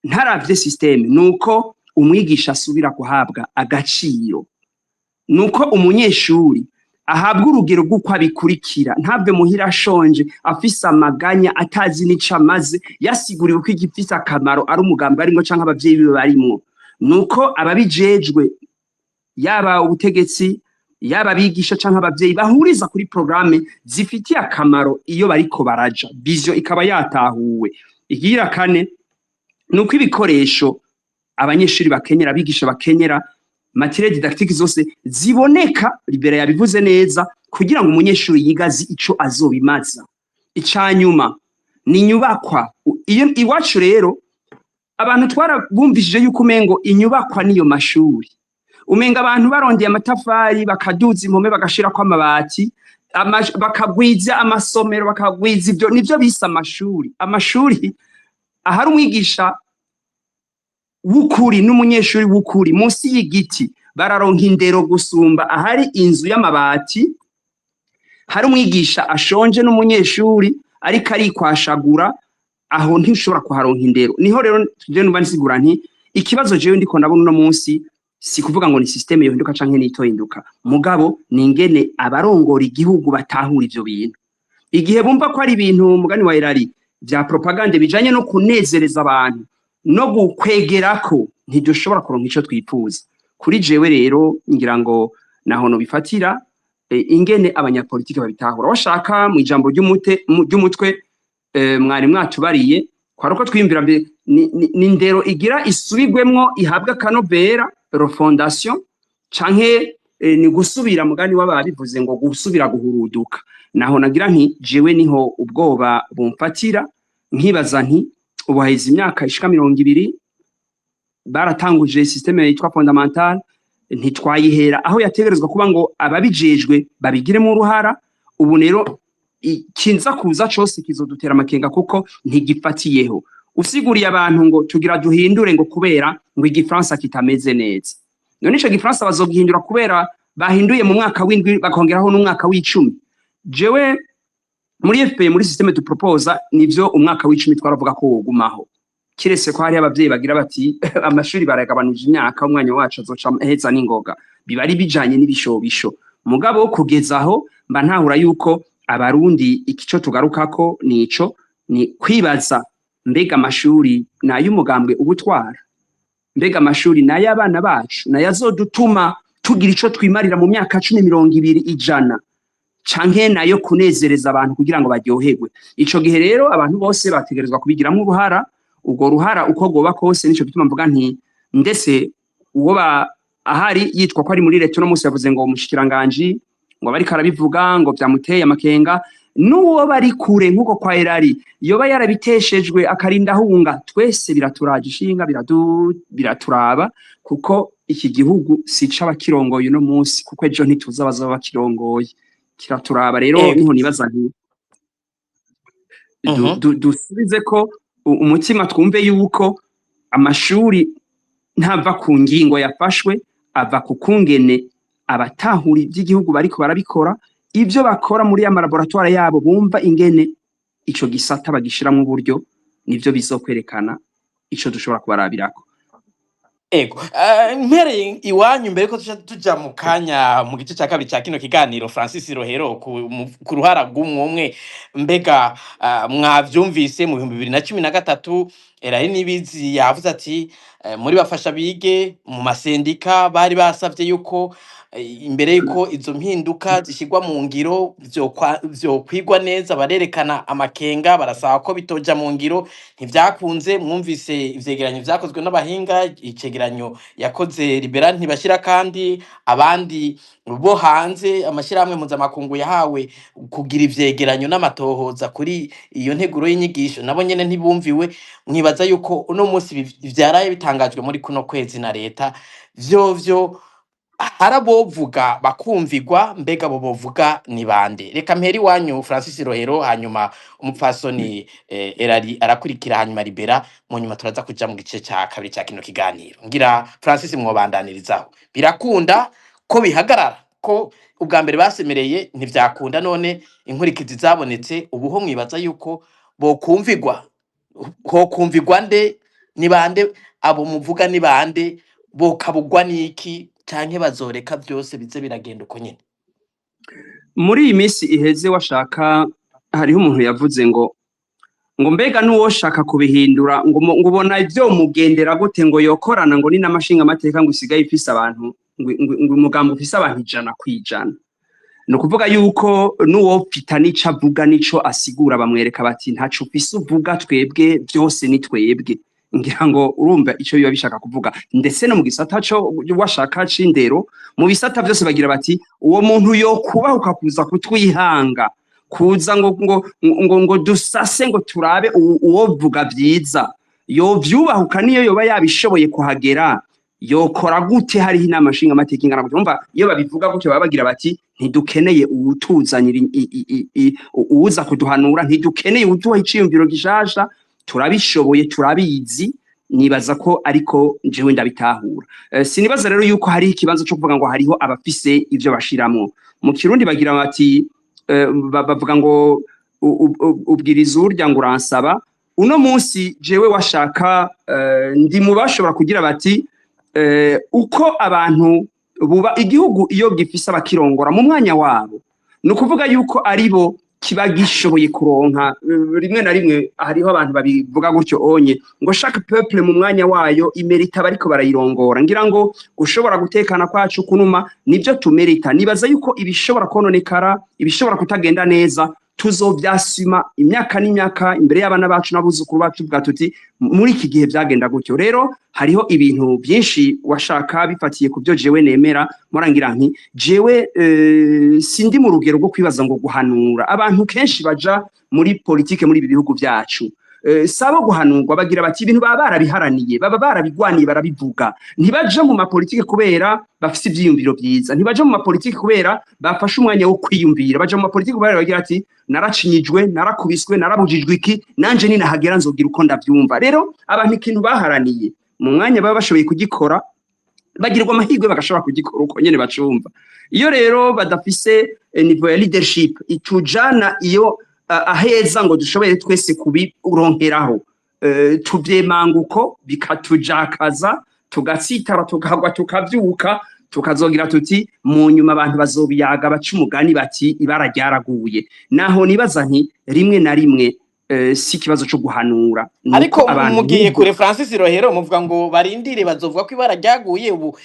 ntaravye système, nuko umwigisha asubira guhabwa agaciro, nuko umunyeshuri ahabwa urugero rw'uko abikurikira, ntave muhira ashonje, afise amaganya, atazi n'ico amaze, yasiguriwe ko igifise akamaro ari umugambi arimwo canke abavyeyi biwe barimwo. Nuko ababijejwe, yaba ubutegetsi, yaba abigisha canke abavyeyi, bahuriza kuri programme zifitiye akamaro iyo bariko baraja, vision ikaba yatahuwe. Igira kane nuko ibikoresho abanyeshuri bakenyera, abigisha bakenyera, matériel didactique zose ziboneka, Libera yabivuze neza, kugira ngo umunyeshuri yiga azi ico azobimaza. Icanyuma ni inyubakwa. Iyo iwacu rero abantu twarabumvishije yuko umengo inyubakwa niyo mashuri, umenga abantu barondeye amatafari, bakaduza impome, bagashirako amabati, bakagwiza amasomero, bakagwiza ivyo, nivyo bise amashuri. Amashuri ahari umwigisha w'ukuri n'umunyeshuri w'ukuri munsi y'igiti bararonka indero gusumba ahari inzu y'amabati, hari umwigisha ashonje n'umunyeshuri ariko arikwashagura. Aho ntushobora kuharonka indero. Niho rero je numva nsigura nti ikibazo jewe ndiko ndabona uno munsi si kuvuga ngo ni système yohinduka canke nitohinduka, mugabo ni ingene abarongora igihugu batahura ivyo bintu. Igihe bumva ko ari ibintu, mugani wa Irari, vya propagande bijanye no kunezereza abantu no gukwegerako, ntidushobora kuronka ico twifuza. Kuri jewe rero ngira ngo naho no bifatira, ingene abanyapolitike babitahura. Washaka mu ijambo ry'umutwe mwari mwatubariye kwari uko twiyumvira mbe ni ndero igira isubigwemwo, ihabwa akanovera, refondation, canke ni gusubira, mugani w'ababivuze, ngo gusubira guhuruduka. Naho nagira nti jewe niho ubwoba bumfatira, nkibaza nti ubu haheze imyaka ishika 20 baratanguje système yitwa fondamentale, ntitwayihera aho yategerezwa kuba ngo ababijejwe babigiremo uruhara. Ubu rero ikinza kuza cose kizodutera amakenga, kuko ntigifatiyeho. Usiguriye abantu ngo tugira duhindure, ngo kubera ngo Igifaransa kitameze neza, none ico Gifaransa bazogihindura kubera bahinduye mu mwaka w'indwi bakongeraho n'umwaka w'icumi? Jewe muri FPR, muri système duproposa, nivyo, umwaka w'icumi twaravuga ko wogumaho, kiretse ko hari abavyeyi bagira bati amashuri baragabanije imyaka, umwanya wacu azoca heza n'ingoga, biba ari bijanye n'ibishobisho. Mugabo kugeza aho mba ntahura yuko Abarundi ikico tugarukako nico ni kwibaza: mbega amashuri nay'umugambwe ubutwara? Mbega amashuri nay'abana bacu, nayazodutuma tugira ico twimarira mu myaka 10, 20, 100, canke nayo kunezereza abantu kugira ngo baryoherwe? Ico gihe rero abantu bose bategerezwa kubigiramwo uruhara. Urwo ruhara uko rwoba kose, nico gituma mvuga nti ndetse uwo ba ahari yitwa ko ari muri leta uno munsi yavuze ngo umushikiranganji ngo abariko arabivuga ngo vyamuteye amakenga, n'uwo bari kure nk'uko kwa Erari yoba yarabiteshejwe akarinda ahunga, twese biraturaje ishinga, biraturaba, kuko iki gihugu si ic'abakirongoye uno munsi, kuko ejo ntituzi abazoba bakirongoye. Kiraturaba rero. Niho nibaza nti dusubize ko umutima, twumve yuko amashuri ntava ku ngingo yafashwe, ava ku kungene abatahura iby'igihugu bariko barabikora, ibyo bakora muri ya malaboratoire yabo, bumva ingene ico gisata bagishiramwo uburyo, nivyo bizokwerekana ico dushobora kubarabirako. Ego, mpereye iwanyu mbere ko tuja tuja mu kanya mu gice cya kabiri cya kino kiganiro, Francis Rohero, ku ruhara rw'umwe, mbega mwavyumvise mu 2013 Erayi Nibizi yavuze ati muri bafasha bige mu masendika bari basavye yuko imbere yuko izo mpinduka zishyirwa mu ngiro vyokwigwa neza, barerekana amakenga, barasaba ko bitoja mu ngiro, ntivyakunze. Mwumvise ivyegeranyo vyakozwe n'abahinga, icegeranyo yakoze Libera ntibashira, kandi abandi bo hanze, amashirahamwe mpuzamakungu yahawe kugira ivyegeranyo n'amatohoza kuri iyo nteguro y'inyigisho, nabo nyene ntibumviwe. Mwibaza yuko uno munsi vyaraye bitangajwe muri kuno kwezi na leta vyovyo harabovuga bakumvigwa? Mbega bo bovuga ni bande? Reka mpere iwanyu, Francis Rohero, hanyuma umupfasoni Erari arakurikira, hanyuma Libera, mu nyuma turaza kuja mu gice ca kabiri ca kino kiganiro. Ngira Francis mwobandanirizaho. Birakunda ko bihagarara, ko ubwa mbere basemereye ntivyakunda, none inkurikizi zabonetse ubuho, mwibaza yuko bokumvigwa, hokumvigwa nde? Ni bande abo muvuga? Ni bande bokabugwa niki, canke bazoreka vyose bize biragenda uko nyene? Muri iyi minsi iheze washaka hariho umuntu yavuze ngo mbega n'uwoshaka kubihindura ngo ubona ivyo mugendera gute, ngo yokorana ngo ni n'amashinga amateka ngo isigaye ifise abantu ngo umugambi ufise abantu 100%. Ni ukuvuga yuko n'uwopfita n'ico avuga n'ico asigura, bamwereka bati ntaco ufise uvuga, twebwe vyose ni twebwe. Ngira ngo urumva ico biba bishaka kuvuga. Ndetse no mu gisata co washaka c'indero, mu bisata vyose bagira bati uwo muntu yokubahuka kuza kutwihanga, kuza ngo dusase, ngo turabe uwovuga vyiza yovyubahuka, niyo yoba yabishoboye kuhagera yokora gute? Hariho inama nshinga amateka ingana gutyo. Urumva iyo babivuga gutyo baba bagira bati ntidukeneye uwutuzanira uwuza kuduhanura, ntidukeneye uwuduha iciyumviro gishasha, turabishoboye, turabizi. Nibaza ko ariko jewe ndabitahura. Sinibaza rero yuko hariho ikibazo cyo kuvuga ngo hariho abafise ivyo bashiramwo. Mu Kirundi bagira bati bavuga ngo ubwiriza urya ngo uransaba. Uno munsi jewe washaka ndi mu bashobora kugira bati uko abantu buba igihugu iyo gifise abakirongora mu mwanya wabo, ni ukuvuga yuko aribo kiba gishoboye kuronka. Rimwe na rimwe hariho abantu babivuga gutyo onye ngo chaque peuple mu mwanya wayo imerita bariko barayirongora. Ngira ngo gushobora gutekana kwacu kunuma nivyo tumerita. Nibaza yuko ibishobora kononekara, ibishobora kutagenda neza, tuzovyasima imyaka n'imyaka imbere y'abana bacu n'abuzukuru bacu, tuvuga tuti muri iki gihe vyagenda gutyo. Rero hariho ibintu byinshi washaka bifatiye ku byo jewe nemera, murangira nti jewe sindi mu rugero rwo kwibaza ngo guhanura. Abantu kenshi baja muri politike muri ibi bihugu vyacu sabo guhanurwa, bagira bati ibintu baba barabiharaniye, baba barabigwaniye, barabivuga. Ntibaja mu mapolitike kubera bafise ivyiyumviro vyiza, ntibaja mu mapolitike kubera bafashe umwanya wo kwiyumvira, baja mu mapolitike kubera bagira ati naracinyijwe, narakubiswe, narabujijwe iki, nanje ninahagera nzogira uko ndavyumva. Rero abantu ikintu baharaniye mu mwanya baba bashoboye kugikora, bagirwa amahirwe bagashobora kugikora uko nyene bacumva. Iyo rero badafise niveau ya leadership itujana iyo aheza ngo dushobore twese kubironkeraho, tuvyemanga uko bikatujakaza, tugatsitara, tukagwa, tukavyuka, tukazogira tuti mu nyuma abantu bazobiyaga baca umugani bati ibara ryaraguye. Naho nibaza nti rimwe na rimwe Si ikibazo co guhanura, nuko Ariko abantu mugiye kure, Francis Rohero, muvuga ngo barindire bazovuga ko ibara ryaguye. Ubu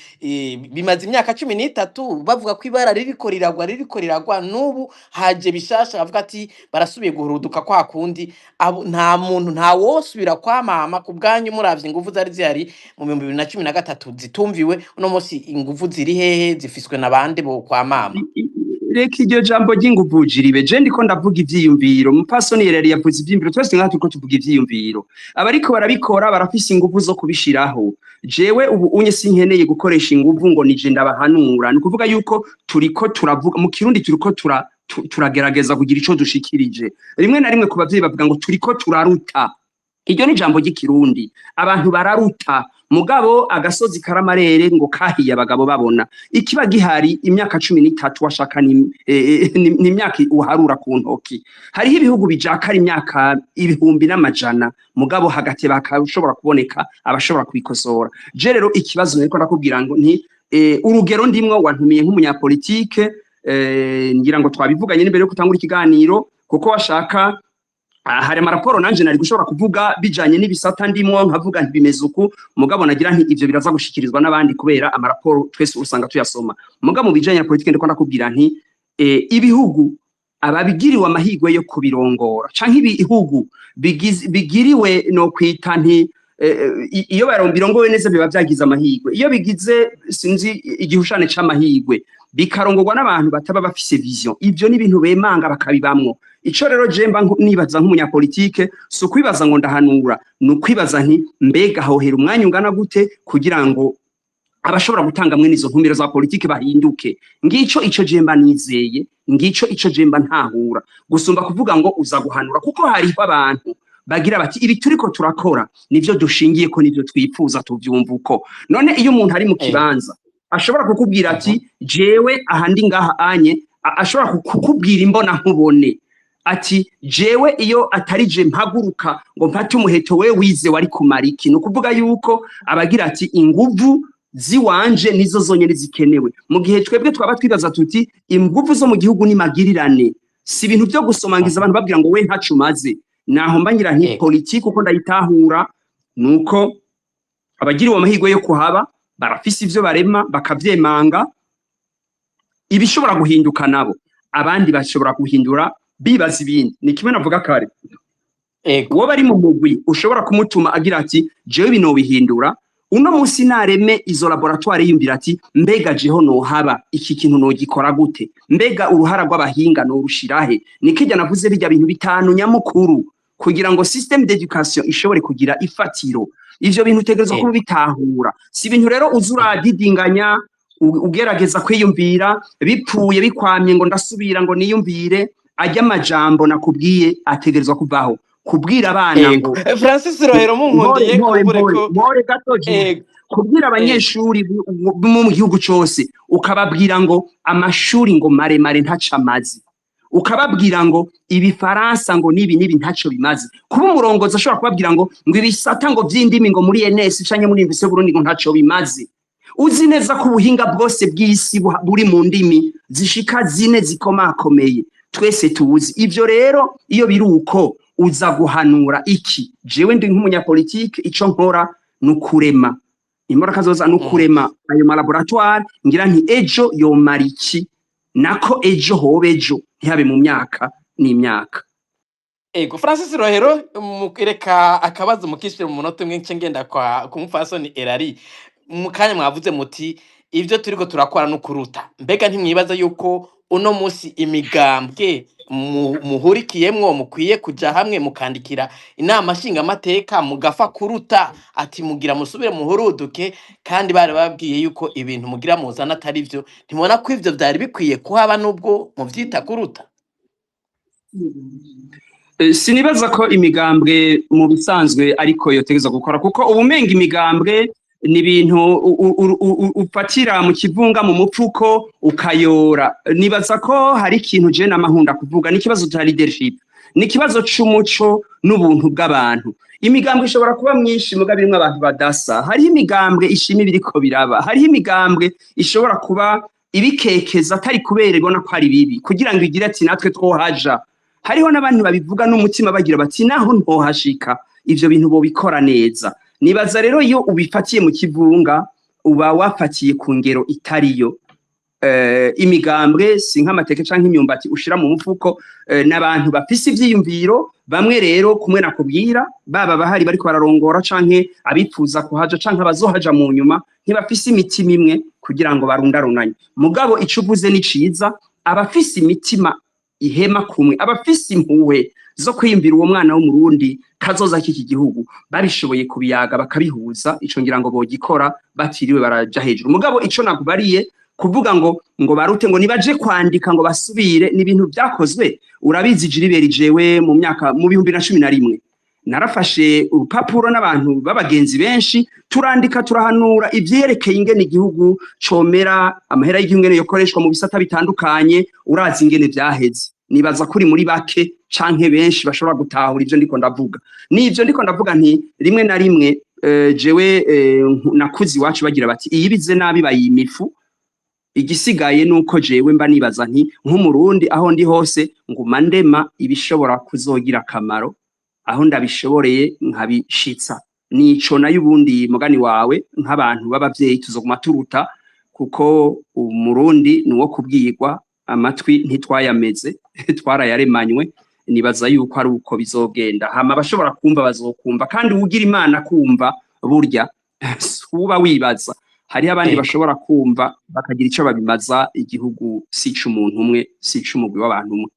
bimaze imyaka 13 bavuga ko ibara ririko riragwa, ririko riragwa. N'ubu haje bishasha, bavuga ati barasubiye guhuruduka kwa kundi. Abo nta muntu, nta wosubira kwamama ku bwanyu. Muravye inguvu zari zihari mu 2013 zitumviwe, uno munsi inguvu ziri hehe? Zifiswe na bande bo kwamama? Reka iryo jambo ry'inguvu jiribe. Je ndiko ndavuga ivyiyumviro. Mupasoni yari yavuze ivyiyumviro, twese ngaha turiko tuvuga ivyiyumviro. Abariko barabikora barafise inguvu zo kubishiraho. Jewe ubu unye sinkeneye gukoresha inguvu ngo nije ndabahanura. Ni ukuvuga yuko turiko turavuga mu Kirundi, turiko turagerageza kugira ico dushikirije. Rimwe na rimwe ku bavyeyi bavuga ngo turiko turaruta. Iryo ni ijambo ry'Ikirundi, abantu bararuta. Mugabo agasozi karamarere ngo kahiye abagabo babona. Ikiba gihari, imyaka 13 washaka ni imyaka uharura ku ntoki. Hariho ibihugu bijakara imyaka ibihumbi n'amajana, mugabo hagati bakashobora kuboneka abashobora kubikosora. Je rero ikibazo niko ndakubwira ngo nti urugero ndimwo, wantumiye nk'umunyapolitike, ngira ngo twabivuganye n'imbere yo gutangura ikiganiro, kuko washaka hari amaraporo nanje nari gushobora kuvuga bijanye n'ibisata ndimwo, nkavuga nti bimeze uku. Mugabo nagira nti ivyo biraza gushikirizwa n'abandi, kubera amaraporo twese usanga tuyasoma. Mugabo mu bijanye na politike ndiko ndakubwira nti ibihugu ababigiriwe amahirwe yo kubirongora, canke ibihugu bigiriwe no kwita nti iyo birongowe neza biba vyagize amahirwe. Iyo bigize, sinzi, igihushane c'amahirwe, bikarongorwa n'abantu bataba bafise vision, ivyo ni ibintu bemanga bakabibamwo. Ico rero je mba nibaza nk'umunyapolitike, si ukwibaza ngo ndahanura, ni ukwibaza nti mbega hohera umwanya ungana gute kugira ngo abashobora gutanga mwene izo ntumbero za politike bahinduke? Ngico ico je mba nizeye, ngico ico je mba ntahura gusumba kuvuga ngo uza guhanura, kuko hariho abantu bagira bati ibi turiko turakora nivyo dushingiye ko, nivyo twifuza, tuvyumva uko. None iyo umuntu ari mu kibanza ashobora kukubwira ati jewe aha ndi ngaha anye, ashobora kukubwira imbona nkubone ati jewe iyo atari je mpaguruka ngo mfate umuheto, we wize wari kumara iki? Ni ukuvuga yuko abagira ati inguvu ziwanje nizo zonyene zikenewe, mu gihe twebwe twaba twibaza tuti inguvu zo mu gihugu ni magirirane, si ibintu vyo gusomangiza abantu babwira ngo we ntaco umaze. Naho mba ngira nti politiki uko ndayitahura nuko abagiriwe amahirwe yo kuhaba barafise ivyo barema bakavyemanga, ibishobora guhinduka nabo abandi bashobora guhindura bibaza ibindi. Ni kimwe navuga kare, uwo bari mu mugwi ushobora kumutuma agira ati jewe binobihindura uno munsi, nareme izo laboratoire, yumvira ati mbega jeho nohaba iki kintu nogikora gute? Mbega uruhara rw'abahinga norushirahe? Nikijya navuze bijya bintu bitanu nyamukuru kugira ngo système d'éducation ishobore kugira ifatiro. Ivyo bintu utegerezwa kuba bitahura, si ibintu rero uza uradidinganya, ugerageza kwiyumvira bipfuye bikwamye ngo ndasubira ngo niyumvire. Ajya amajambo nakubwiye ategerezwa kuvaho, kubwira abana ngo Francis Rohero, munkundiye mpore kumbure mpore ko mpore gato je kubwira abanyeshuri mu gihugu cose, ukababwira ngo amashuri ngo maremare ntaco amaze, ukababwira ngo ibifaransa ngo nibi nibi ntaco bimaze, kuba umurongozi ashobora kubabwira ngo ibisata ngo vy'indimi ngo muri ENS canke muri Université Burundi ngo ntaco bimaze, uzi neza ko ubuhinga bwose bw'isi buri mu ndimi zishika zine zikomakomeye twese tuzi. Ivyo rero iyo biri uko, uza guhanura iki? Jewe ndi nk'umunyapolitike, ico nkora ni ukurema imodoka zoza, ni ukurema ayo malaboratoire, ngira nti ejo yomara iki, nako ejo hoba ejo, ntihabe mu myaka n'imyaka. Ego, Francis Rohero, reka akabazo mukishire mu munota umwe, nce ngenda kwa ku mupfasoni Erari. Mu kanya mwavuze muti ivyo turiko turakora no kuruta. Mbega ntimwibaza yuko uno musi imigambwe muhurikiyemwo mukwiye kuja hamwe mukandikira inama nshingamateka, mugafa kuruta ati mugira musubire muhuruduke, kandi bari babwiye yuko ibintu mugira muzana atari vyo? Ntimubona ko ivyo vyari bikwiye kuhaba nubwo muvyita kuruta? Sinibaza ko imigambwe mu bisanzwe ariko yotegeza gukora, kuko ubumenga imigambwe ni ibintu ufatira mu kivunga mu mupfuko ukayora. Nibaza ko hari ikintu je namahunda kuvuga, ni ikibazo ca leadership, ni ikibazo c'umuco n'ubuntu bw'abantu. Imigambwe ishobora kuba myinshi mugabo irimwo abantu badasa. Hariho imigambwe ishima ibiriko biraba, hariho imigambwe ishobora kuba ibikekeza atari kubera ibona ko ari bibi, kugira ngo igire ati natwe twohaja. Hariho n'abandi babivuga n'umutima bagira bati naho ntohashika, ivyo bintu bobikora neza. Nibaza rero iyo ubifatiye mu kivunga, uba wafatiye ku ngero itariyo. Imigambwe si nk'amateke canke imyumbati ushira mu mufuko, n'abantu bafise ivyiyumviro. Bamwe rero kumwe nakubwira, baba bahari bariko bararongora canke abipfuza kuhaja canke abazohaja mu nyuma, ntibafise imitima imwe kugira ngo barundarunanye. Mugabo ico uvuze ni ciza: abafise imitima ihema kumwe, abafise impuhwe zo kwiyumvira uwo mwana w'Umurundi, kazoza k'iki gihugu, babishoboye kubiyaga bakabihuza, ico ngira ngo bogikora batiriwe baraja hejuru. Mugabo ico nakubariye, kuvuga ngo barute, ngo nibaje kwandika, ngo basubire, ni ibintu vyakozwe. Urabizi Jiriberi, jewe mu myaka mu 2011 narafashe urupapuro n'abantu b'abagenzi benshi, turandika, turahanura ivyerekeye ingene igihugu comera, amahera y'igihugu ingene yokoreshwa mu bisata bitandukanye. Urazi ingene vyaheze. Nibaza kuri muri bake canke benshi bashobora gutahura ivyo ndiko ndavuga. Nivyo ndiko ndavuga nti rimwe na rimwe, jewe nakuze iwacu bagira bati iyibize nabi bayima ifu. Igisigaye nuko jewe mba nibaza nti nk'Umurundi aho ndi hose nguma ndema ibishobora kuzogira akamaro aho ndabishoboreye nkabishitsa. Nico nayo ubundi mugani wawe, nk'abantu b'abavyeyi tuzoguma turuta, kuko Umurundi ni uwo kubwirwa, amatwi ntitwayameze, twarayaremanywe. Nibaza yuko ari uko bizogenda, hama abashobora kumva bazokumva, kandi uwugira Imana kumva burya uba wibaza hariho abandi bashobora kumva bakagira ico babimaza. Igihugu si ic'umuntu umwe, si ic'umugwi w'abantu umwe.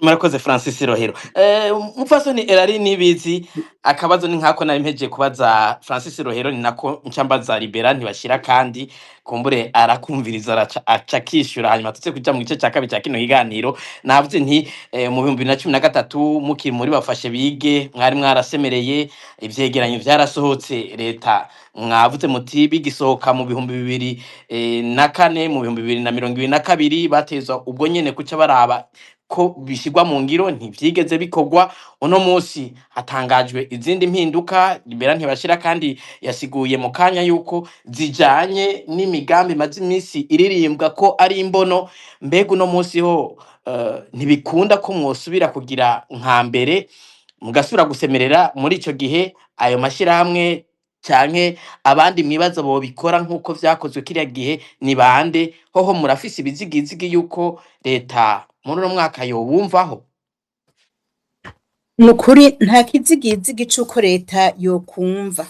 Murakoze, Francis Rohero. Mupfasoni Erari Nibizi, akabazo ni nkako nari mpejeje kubaza Francis Rohero, ni nako nca mbaza Libera Ntibashira, kandi kumbure arakumviriza, araca aca akishura, hanyuma tuze kuja mu gice ca kabiri ca kino kiganiro. Navuze nti mu 2013 mukiri muri Bafashe Bige, mwari mwarasemereye, ivyegeranyo vyarasohotse, leta mwavuze muti bigisohoka mu 2004, mu 2022 batezwa ubwo nyene kuca baraba ko bishyirwa mu ngiro, ntivyigeze bikorwa. Uno munsi hatangajwe izindi mpinduka. Libera Ntibashira kandi yasiguye mu kanya yuko zijanye n'imigambi imaze iminsi iririmbwa ko ari imbono. Mbega uno munsi ho ntibikunda ko mwosubira kugira nka mbere, mugasubira gusemerera muri ico gihe ayo mashirahamwe canke abandi mwibaza bobikora nk'uko vyakozwe kiriya gihe ni bande? Hoho murafise ibizigizigi yuko leta muri uno mwaka yobumvaho? Ni ukuri nta kizigizigi c'uko leta yokumva.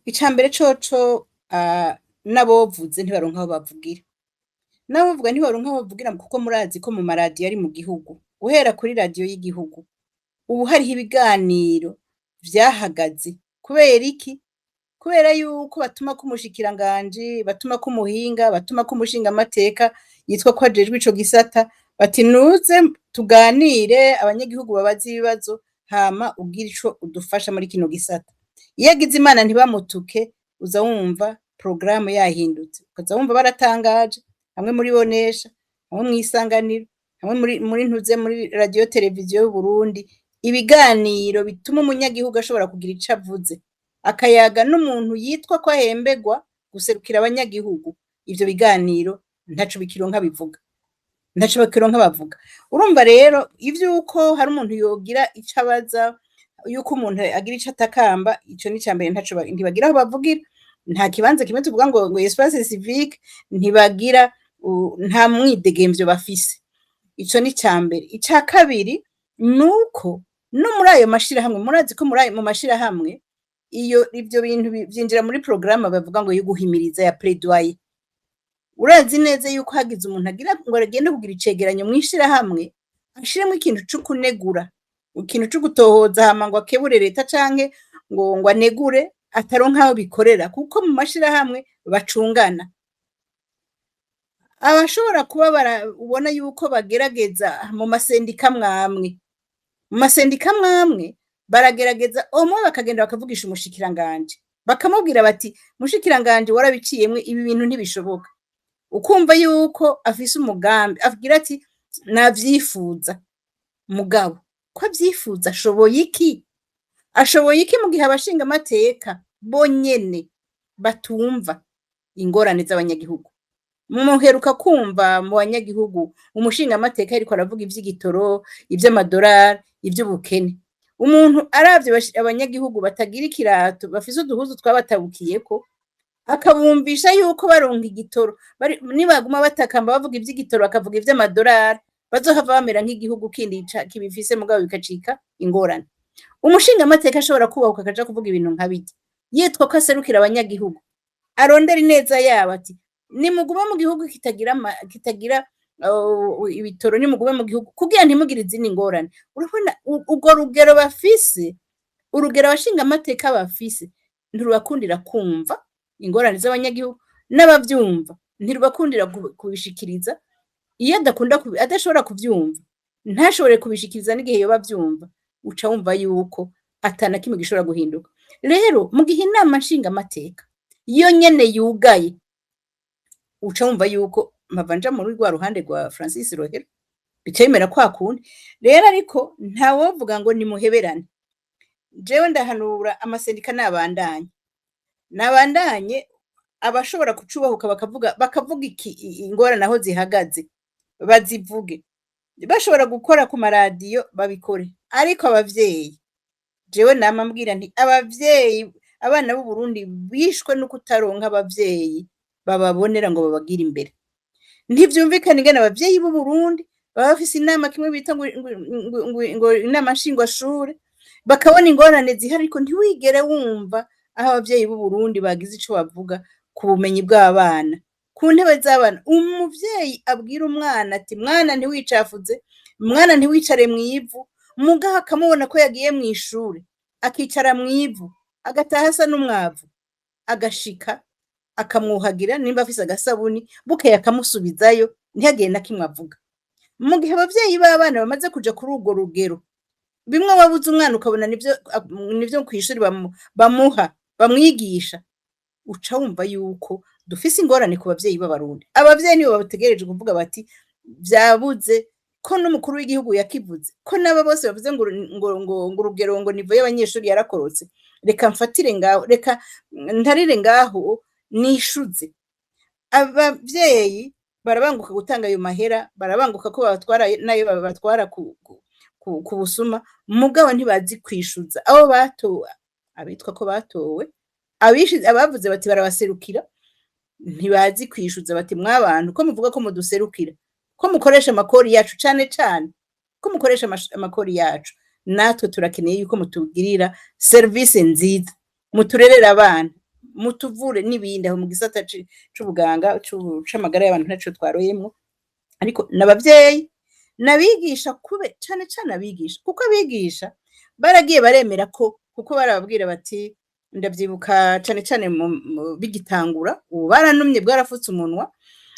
Ica mbere coco, n'abovuze ntibaronka aho bavugira, n'abavuga ntibaronka aho bavugira, kuko murazi ko mu maradiyo ari mu gihugu, guhera kuri radiyo y'igihugu, ubu hariho ibiganiro vyahagaze. Kubera iki? Kubera yuko batumako umushikiranganji, batumako umuhinga, batumako umushingamateka yitwa ko ajejwe ico gisata, bati nuze tuganire, abanyagihugu babaze ibibazo, hama ugire ico udufasha muri kino gisata. Iyo agize Imana ntibamutuke, uza wumva porogaramu yahindutse, ukaza wumva baratangaje hamwe muri Bonesha, hamwe mw'Isanganiro, hamwe muri ntuze, muri Radiyo Televiziyo y'Uburundi, ibiganiro bituma umunyagihugu ashobora kugira ico avuze, akayaga n'umuntu yitwa ko ahembegwa guserukira abanyagihugu. Ivyo biganiro ntaco bikironka bivuga, ntaco bakironka bavuga. Urumva rero ivy'uko hari umuntu yogira ico abaza, yuko umuntu agira ico atakamba, ico ni icambere, ntaco ntibagira aho bavugira. Nta kibanza kimwe tuvuga ngo espace civique ntibagira, nta mwidegemvyo bafise. Ico ni icambere. Ica kabiri nuko no muri ayo mashirahamwe, murazi ko muri ayo mu mashirahamwe, iyo ivyo bintu vyinjira muri porogaramu bavuga ngo yo guhimiriza, ya plaidoyer. Urazi neza yuko hagize umuntu agira ngo agende kugira icegeranyo mw'ishirahamwe, ashiremwo ikintu co kunegura, ikintu co gutohoza, hama ngo akebure leta canke ngo anegure, ataronka aho bikorera, kuko mu mashirahamwe bacungana. Abashobora kuba ubona yuko bagerageza mu masendika mwamwe, mu masendika mwamwe baragerageza omwe, bakagenda bakavugisha umushikiranganji, bakamubwira bati mushikiranganje, warabiciyemwe, ibi bintu ntibishoboka. Ukumva yuko afise umugambi, agira ati navyifuza. Mugabo ko avyifuza, ashoboye iki? Ashoboye iki mu gihe abashingamateka bonyene batumva ingorane z'abanyagihugu? Muheruka kumva mu banyagihugu umushingamateka ariko aravuga ivy'igitoro, ivy'amadolari, ivy'ubukene. Umuntu aravye abanyagihugu batagira ikirato, bafise uduhuzu twabatabukiyeko, akabumvisha yuko baronka igitoro, nibaguma batakamba bavuga ivy'igitoro, bakavuga ivy'amadolari, bazohava bamera nk'igihugu kindi kibifise, mugabo bikacika ingorane. Umushingamateka ashobora kubahuka akaja kuvuga ibintu nka birya, yitwa ko aserukira abanyagihugu, arondera ineza yabo, ati: "Nimugume mu gihugu kitagira ibitoro, nimugume mu gihugu kugira ntimugire izindi ngorane." Urabona urwo rugero bafise, urugero abashingamateka bafise, ntirubakundira kumva ingorane z'abanyagihugu, n'abavyumva ntirubakundira kubishikiriza. Iyo adakunda adashobora kuvyumva, ntashobore kubishikiriza n'igihe yoba avyumva, uca wumva yuko ata na kimwe gishobora guhinduka. Rero mu gihe inama nshingamateka yo nyene yugaye, uca wumva yuko mpava nja muri rwa ruhande rwa Francis Rohero, bica bimera kwa kundi. Rero ariko ntawovuga ngo nimuheberane. Jewe ndahanura amasendika nabandanye, nabandanye, abashobora kucubahuka bakavuga iki, ingorane aho zihagaze bazivuge, bashobora gukora ku maradiyo babikore. Ariko abavyeyi, jewe nama mbwira nti abavyeyi, abana b'u Burundi bishwe no kutaronka abavyeyi bababonera ngo babagire imbere. Ntivyumvikana ingene abavyeyi b'u Burundi baba bafise inama kimwe bita ngo inama nshingwashure, bakabona ingorane zihari, ariko ntiwigere wumva aho abavyeyi b'u Burundi bagize ico bavuga ku bumenyi bw'abana, ku ntebe z'abana. Umuvyeyi abwira umwana ati: "Mwana, ntiwicafuze, mwana, ntiwicare mw'ivu," mugaho akamubona ko yagiye mw'ishure akicara mw'ivu, agataha asa n'umwavu, agashika akamwuhagira nimba afise agasabuni, bukeye akamusubizayo, ntihagire na kimwe avuga. Mu gihe abavyeyi b'abana bamaze kuja kuri urwo rugero, bimwe wabuze umwana ukabona nivyo kw'ishuri bamuha bamwigisha, uca wumva yuko dufise ingorane ku bavyeyi b'Abarundi. Abavyeyi nibo bategereje kuvuga bati: "Vyabuze ko n'umukuru w'igihugu yakivuze, ko n'aba bose bavuze ngo urugero, ngo niveau y'abanyeshuri yarakorotse, reka mfatire ngaho, reka ntarire ngaho nishuze." Abavyeyi barabanguka gutanga ayo mahera, barabanguka ko babatwara nayo babatwara ku busuma, mugabo ntibazi kwishuza abo batowe, abitwa ko batowe, abavuze bati barabaserukira. Ntibazi kwishuza bati: "Mwabantu, ko muvuga ko muduserukira, ko mukoresha amakori yacu, cane cane ko mukoresha amakori yacu, natwe turakeneye yuko mutugirira serivisi nziza, muturerere abana, mutuvure n'ibindi." Aho mu gisata c'ubuganga, c'amagara y'abantu, ntaco twaroyemwo. Ariko n'abavyeyi n'abigisha, kube cane cane abigisha, kuko abigisha baragiye baremera ko, kuko barababwira bati, ndavyibuka cane cane bigitangura, ubu baranumye, bwarafutse umunwa.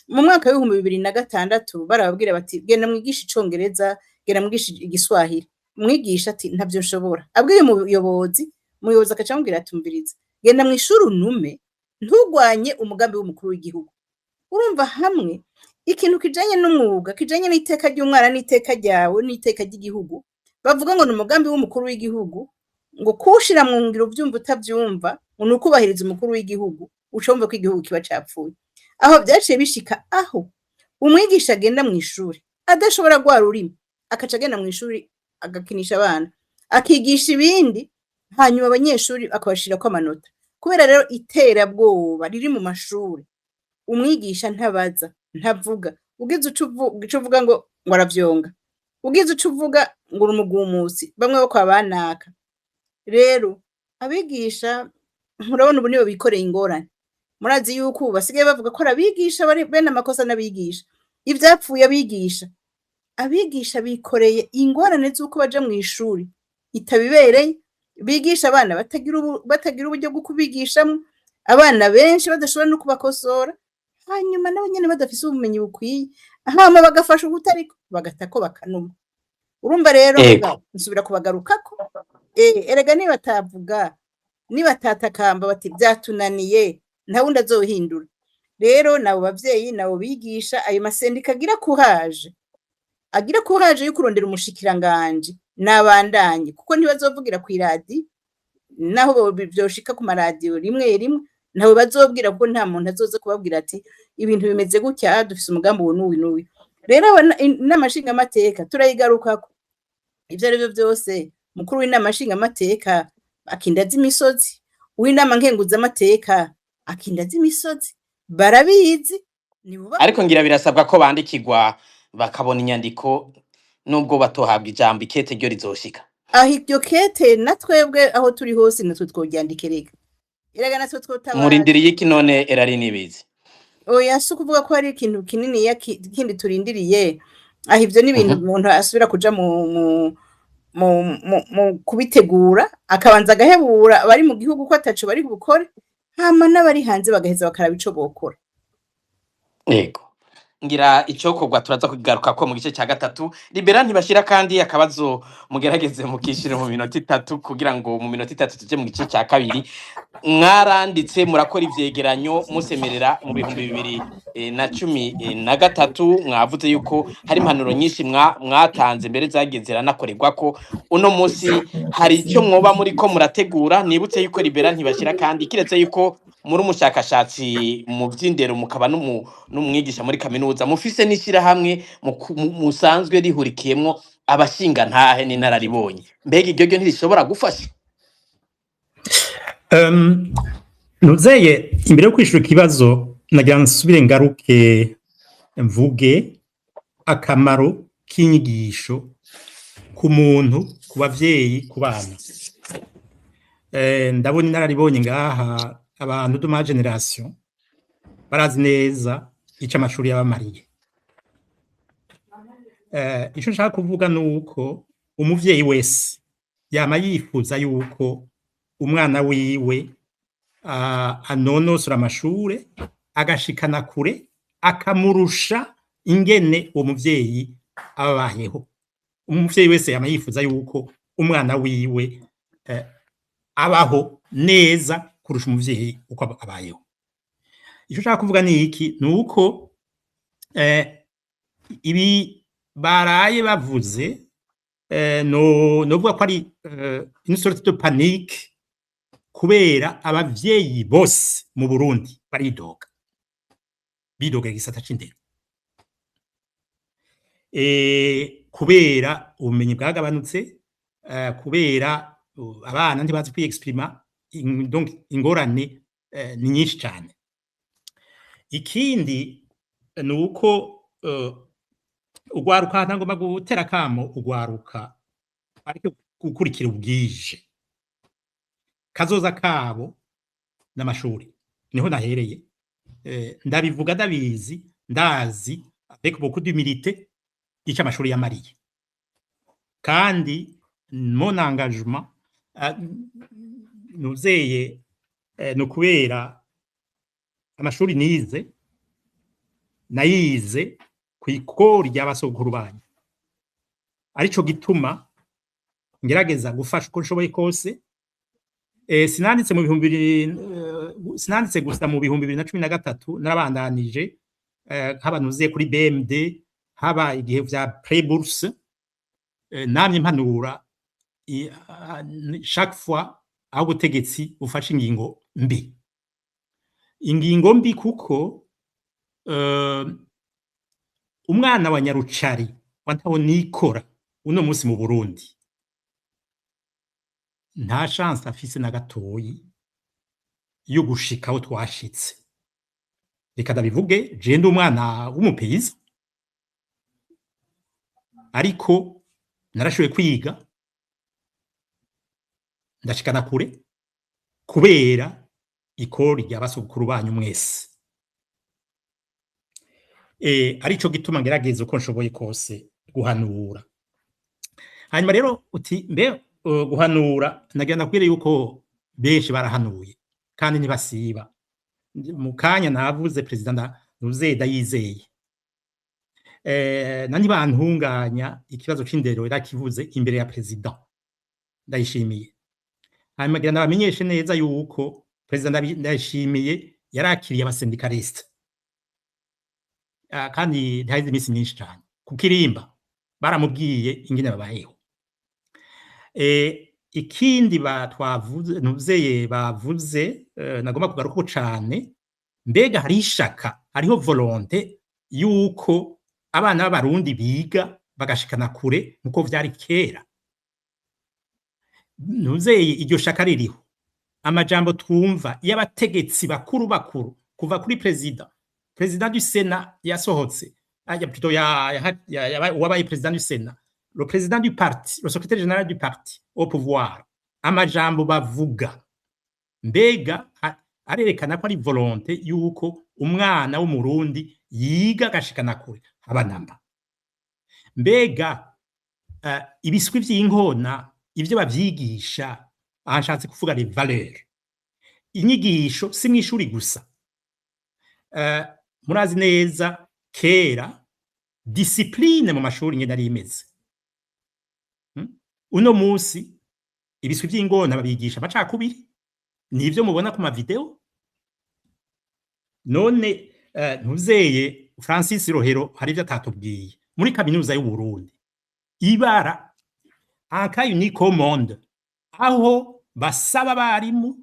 Mu mwaka w'2006 barababwira bati: "Genda mwigishe icongereza, genda mwigishe igiswahili." Umwigisha ati: "Ntavyo nshobora." Abwiye umuyobozi, umuyobozi akaca amubwira ati: "Umviriza, genda mw'ishuri unume, ntugwanye umugambi w'umukuru w'igihugu." Urumva hamwe ikintu kijanye n'umwuga, kijanye n'iteka ry'umwana n'iteka ryawe n'iteka ry'igihugu, bavuga ngo ni umugambi w'umukuru w'igihugu, ngo kuwushira mu ngiro uvyumva utavyumva, ngo ni ukubahiriza umukuru w'igihugu, uca wumva ko igihugu kiba capfuye. Aho vyaciye bishika aho umwigisha agenda mw'ishuri adashobora rwa rurimi, akaca agenda mw'ishuri agakinisha abana, akigisha ibindi, hanyuma abanyeshuri akabashirako amanota. Kubera rero iterabwoba riri mu mashuri, umwigisha ntabaza, ntavuga. Ugize ico uvuga ngo aravyonga, ugize ico uvuga ngo uri umugumutsi, bamwe bo kwa banaka. Rero abigisha, murabona ubu nibo bikoreye ingorane. Murazi yuko ubu basigaye bavuga ko ari abigisha bari bene amakosa, n'abigisha ivyapfuye. Abigisha bikoreye ingorane z'uko baja mw'ishuri itabibereye, bigisha abana batagira uburyo bwo kubigishamwo, abana benshi badashobora no kubakosora, hanyuma nabo nyene badafise ubumenyi bukwiye, hama bagafasha uwutariko bagatako bakanuma. Urumva rero, nsubira kubagarukako. Erega nibatavuga, nibatatakamba bati vyatunaniye, nta wundi azohindura. Rero nabo bavyeyi, nabo bigisha, ayo masendika agira courage, agira courage yo kurondera umushikiranganji, nabandanye, kuko ntibazovugira kw'iradi, naho vyoshika ku maradiyo rimwe rimwe. Ntawe bazobwira, kuko nta muntu azoza kubabwira ati ibintu bimeze gutya, dufise umugambi uwu n'uyu n'uyu. Rero inama nshingamateka turayigarukako. Ivyo ari vyo vyose, mukuru w'inama nshingamateka akinda z'imisozi, uw'inama nkenguzamateka akinda z'imisozi, barabizi nibuba. Ariko ngira birasabwa ko bandikirwa, bakabona inyandiko, nubwo batohabwa ijambo, ikete ryo rizoshika. Aho iryo kete, na twebwe aho turi hose natwe tworyandika erega. Erega natwe twotabaza. Murindiriye iki none, erari nibizi? Oya, si ukuvuga ko hari ikintu kininiya kindi turindiriye aho. Ivyo ni ibintu umuntu asubira kuja mu kubitegura, akabanza agahebura abari mu gihugu ko ataco bari bukore, hama n'abari hanze bagaheza bakaraba ico bokora. Yego, ngira icokorwa turaza kugaruka ko mu gice cya gatatu. Libera ntibashira kandi akabazo, mugerageze mukishire mu minota 3, kugira ngo mu minota 3 tuje mu gice cya kabiri. Mwaranditse, murakora ivyegeranyo, musemerera mu 2013. Mwavuze yuko hari impanuro nyinshi mwatanze, mbere zagiye ziranakorerwa ko. Uno munsi hari icyo mwoba muriko murategura? Nibutse yuko Libera ntibashira kandi, kiretse yuko muri umushakashatsi mu vy'indero, mukaba n'umwigisha muri kaminuza, mufise n'ishirahamwe musanzwe rihurikiyemwo abashingantahe n'inararibonye. Mbega iryo ryo ntirishobora gufasha? Nuzeye, imbere yo kwishura ikibazo, nagira nsubire ngaruke mvuge akamaro k'inyigisho ku muntu, ku bavyeyi, ku bana. Ndabona inararibonye ngaha, abantu de ma génération barazi neza ico amashuri yabamariye. Ico nshaka kuvuga nuko umuvyeyi wese yama yifuza yuko umwana wiwe anonosora amashure, agashikana kure, akamurusha ingene uwo muvyeyi aba abayeho. Umuvyeyi wese yama yifuza yuko umwana wiwe abaho neza kurusha umuvyeyi uko abayeho. Ico nshaka kuvuga ni iki? Ni uko ibi baraye bavuze, no novuga ko ari une sorte de panique, kubera abavyeyi bose mu Burundi baridoga, bidoga igisata c'indero, kubera ubumenyi bwagabanutse, kubera abana ntibazi kwiexprima, donc ingorane ni nyinshi cane. Ikindi ni uko ugwaruka, ntagomba gutera kamo ugwaruka, ariko gukurikira ubwije kazoza kabo n'amashuri, niho nahereye. Ndabivuga ndabizi, ndazi avec beaucoup d'humilité ico amashuri yamariye, kandi mon engagement, nuzeye, no kubera amashuri nize, nayize kw'ikori ry'abasogokuru banyu, arico gituma ngerageza gufasha uko nshoboye kose. Sinanditse mu bihumbi bibiri, sinanditse gusa mu 2013, narabandanije, haba nuziye kuri BMD, haba igihe vya prêt-bourse, namye mpanura chaque fois aho ubutegetsi bufashe ingingo mbi, ingingo mbi, kuko umwana wa Nyarucari wa ntaho nikora uno munsi mu Burundi nta chance afise na gatoyi yo gushika aho twashitse. Reka ndabivuge, je ndi umwana w'umupeyisa, ariko narashoboye kwiga ndashikana kure kubera ikori rya basogokuru banyu mwese. Arico gituma ngerageza uko nshoboye kose guhanura. Hanyuma rero uti mbe guhanura, nagira ndakubwire yuko benshi barahanuye kandi ntibasiba. Mu kanya navuze perezida Nuzeye Ndayizeye, na ntibantunganya ikibazo c'indero yarakivuze imbere ya perezida Ndayishimiye. Hanyuma ngira ndabamenyeshe neza yuko perezida Ndayishimiye yarakiriye aba syndicalistes, kandi ntihaheze iminsi myinshi cane ku Kirimba, baramubwiye ingene babayeho. Ikindi batwavuze, ntuzeye bavuze, nagomba kugaruka cane, mbega hari ishaka, hariho volonté yuko abana b'Abarundi biga bagashikana kure nkuko vyari kera? Ntuzeye, iryo shaka ririho? Amajambo twumva y'abategetsi bakuru bakuru, kuva kuri président du Sénat yasohotse, plutôt ya wabaye président du Sénat, le président du parti, le secrétaire général du parti au pouvoir, amajambo bavuga, mbega arerekana ko ari volonté yuko umwana w'Umurundi yiga agashikana kure? Haba namba. Mbega ibiswi vy'inkona ivyo bavyigisha? Aha nshatse kuvuga les valeurs. Inyigisho si mw'ishuri gusa. Murazi neza kera discipline mu mashuri ngene ari imeze. Uno musi ibiswi vy'ingona babigisha amacakubiri, nivyo mubona ku mavideo. None ntuzeye, Francis Rohero hari ivyo atatubwiye. Muri Kaminuza y'u Burundi, ibara, un cas unique au monde, aho basaba abarimu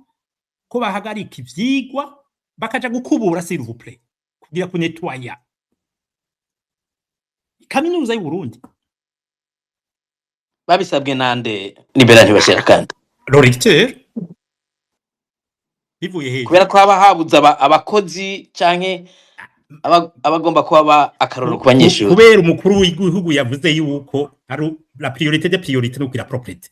ko bahagarika ivyigwa bakaja gukubura, s'il vous plaît, kugira ku nettoyer Kaminuza y'u Burundi. Babisabwe nande, Libera Ntibashira kandi? Le recteur, bivuye hejuru. Kubera ko haba habuze abakozi canke abagomba kuba akarorero ku banyeshuri? Kubera umukuru w'igihugu yavuze yuko ari la priorité des priorités no kugira propreté.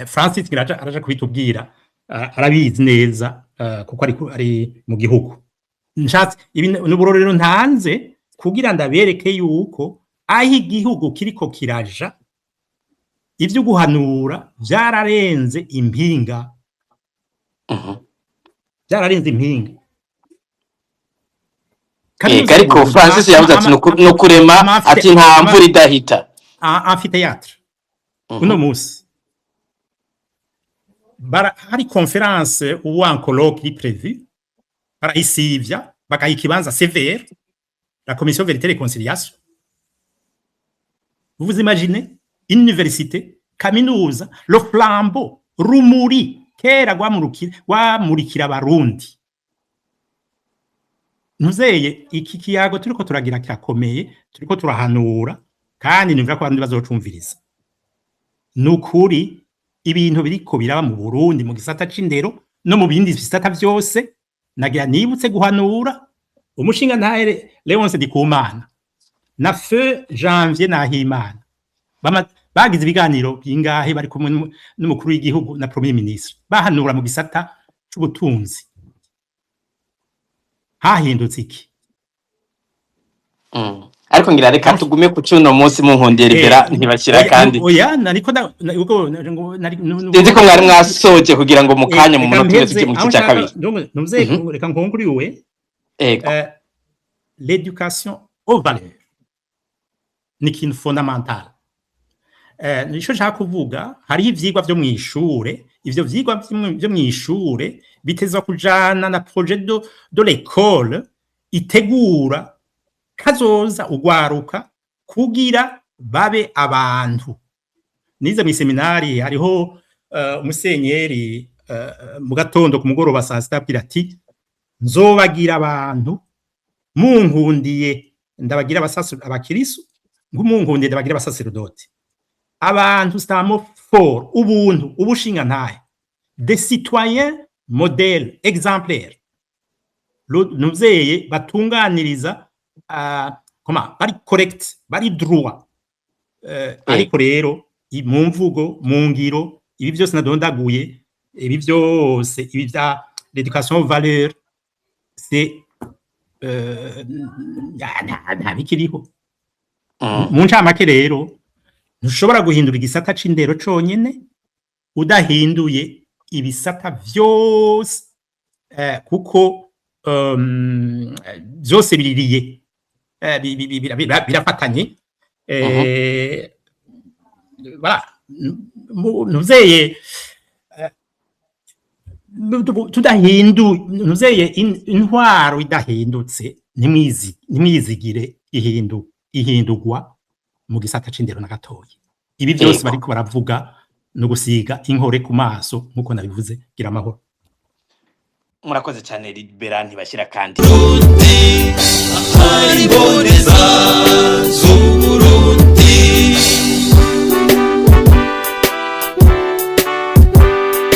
Francis araja kubitubwira, arabizi neza, kuko ari mu gihugu. Nshatse ibi n'uburorero ntanze kugira ndabereke yuko aho igihugu kiriko kiraja, ivyo guhanura vyararenze impinga. Vyararenze impinga. Ega ariko Francis yavuze ati "Ni ukurema", ati nta mvura idahita. Amphithéâtre uno musi hari conférence ou un colloque iri prévu, barayisivya, bakaha ikibanza CVR, la Commission vérité et réconciliation. Vous vous imaginez une université, kaminuza, le flambeau, rumuri kera rwamurikira Abarundi. Ntuzeye, iki kiyago turiko turagira kirakomeye, turiko turahanura kandi nimvira ko abandi bazocumviriza. Nukuri ibintu biriko biraba mu Burundi mu gisata c'indero no mu bindi bisata vyose, nagira nibutse guhanura umushinga ntahere Leonce Ndikumana na feu Janvier Nahimana. Bagize ibiganiro bingahe bari kumwe n'umukuru w'igihugu na premier ministre, bahanura mu gisata c'ubutunzi? Hahindutse iki? Ariko ngira reka tugume ku cuno munsi, mu nkundira, Libera Ntibashira kandi. Oya, nariko ubwo nari Sinzi ko mwari mwasoje kugira ngo mu kanya, mu munota umwe, tujye mu gice cya kabiri. Ntuze, reka nkonkuriwe. Ego. L'éducation aux valeurs ni ikintu fondamental. Nico nshaka kuvuga. Hariho ivyigwa vyo mw'ishure, ivyo vyigwa vyo mw'ishure bitezwa kujana na projet de l'école itegura kazoza ugwaruka kugira babe abantu. Nize mw'iseminari, hariho umusenyeri, mu gatondo, ku mugoroba saa sita, abwira ati: "Nzobagira abantu, munkundiye ndabagira abakirisu, munkundiye ndabagira abasaserodoti." Abantu, c'est un mot fort, ubuntu, ubushingantahe, des citoyens modèles, exemplaires, nuvyeyi batunganiriza, comment, bari correct, bari droit. Ariko rero mu mvugo, mu ngiro, ibi byose nadondaguye, ibi byose, ibi vya l'éducation aux valeurs, c'est nta bikiriho. Mu ncamake rero, ntushobora guhindura igisata c'indero conyene udahinduye ibisata vyose, kuko vyose biririye, birafatanye. Voilà, ntuzeye, tudahindu ntuzeye, intwaro idahindutse, ntimwizigire ihindugwa mu gisata c'indero na gatoyi. Ibi byose bariko baravuga no gusiga inkore ku maso, nkuko nabivuze. Gira amahoro. Murakoze cyane, Libera Ntibashira. Kandi Ahari boneza z'Uburundi.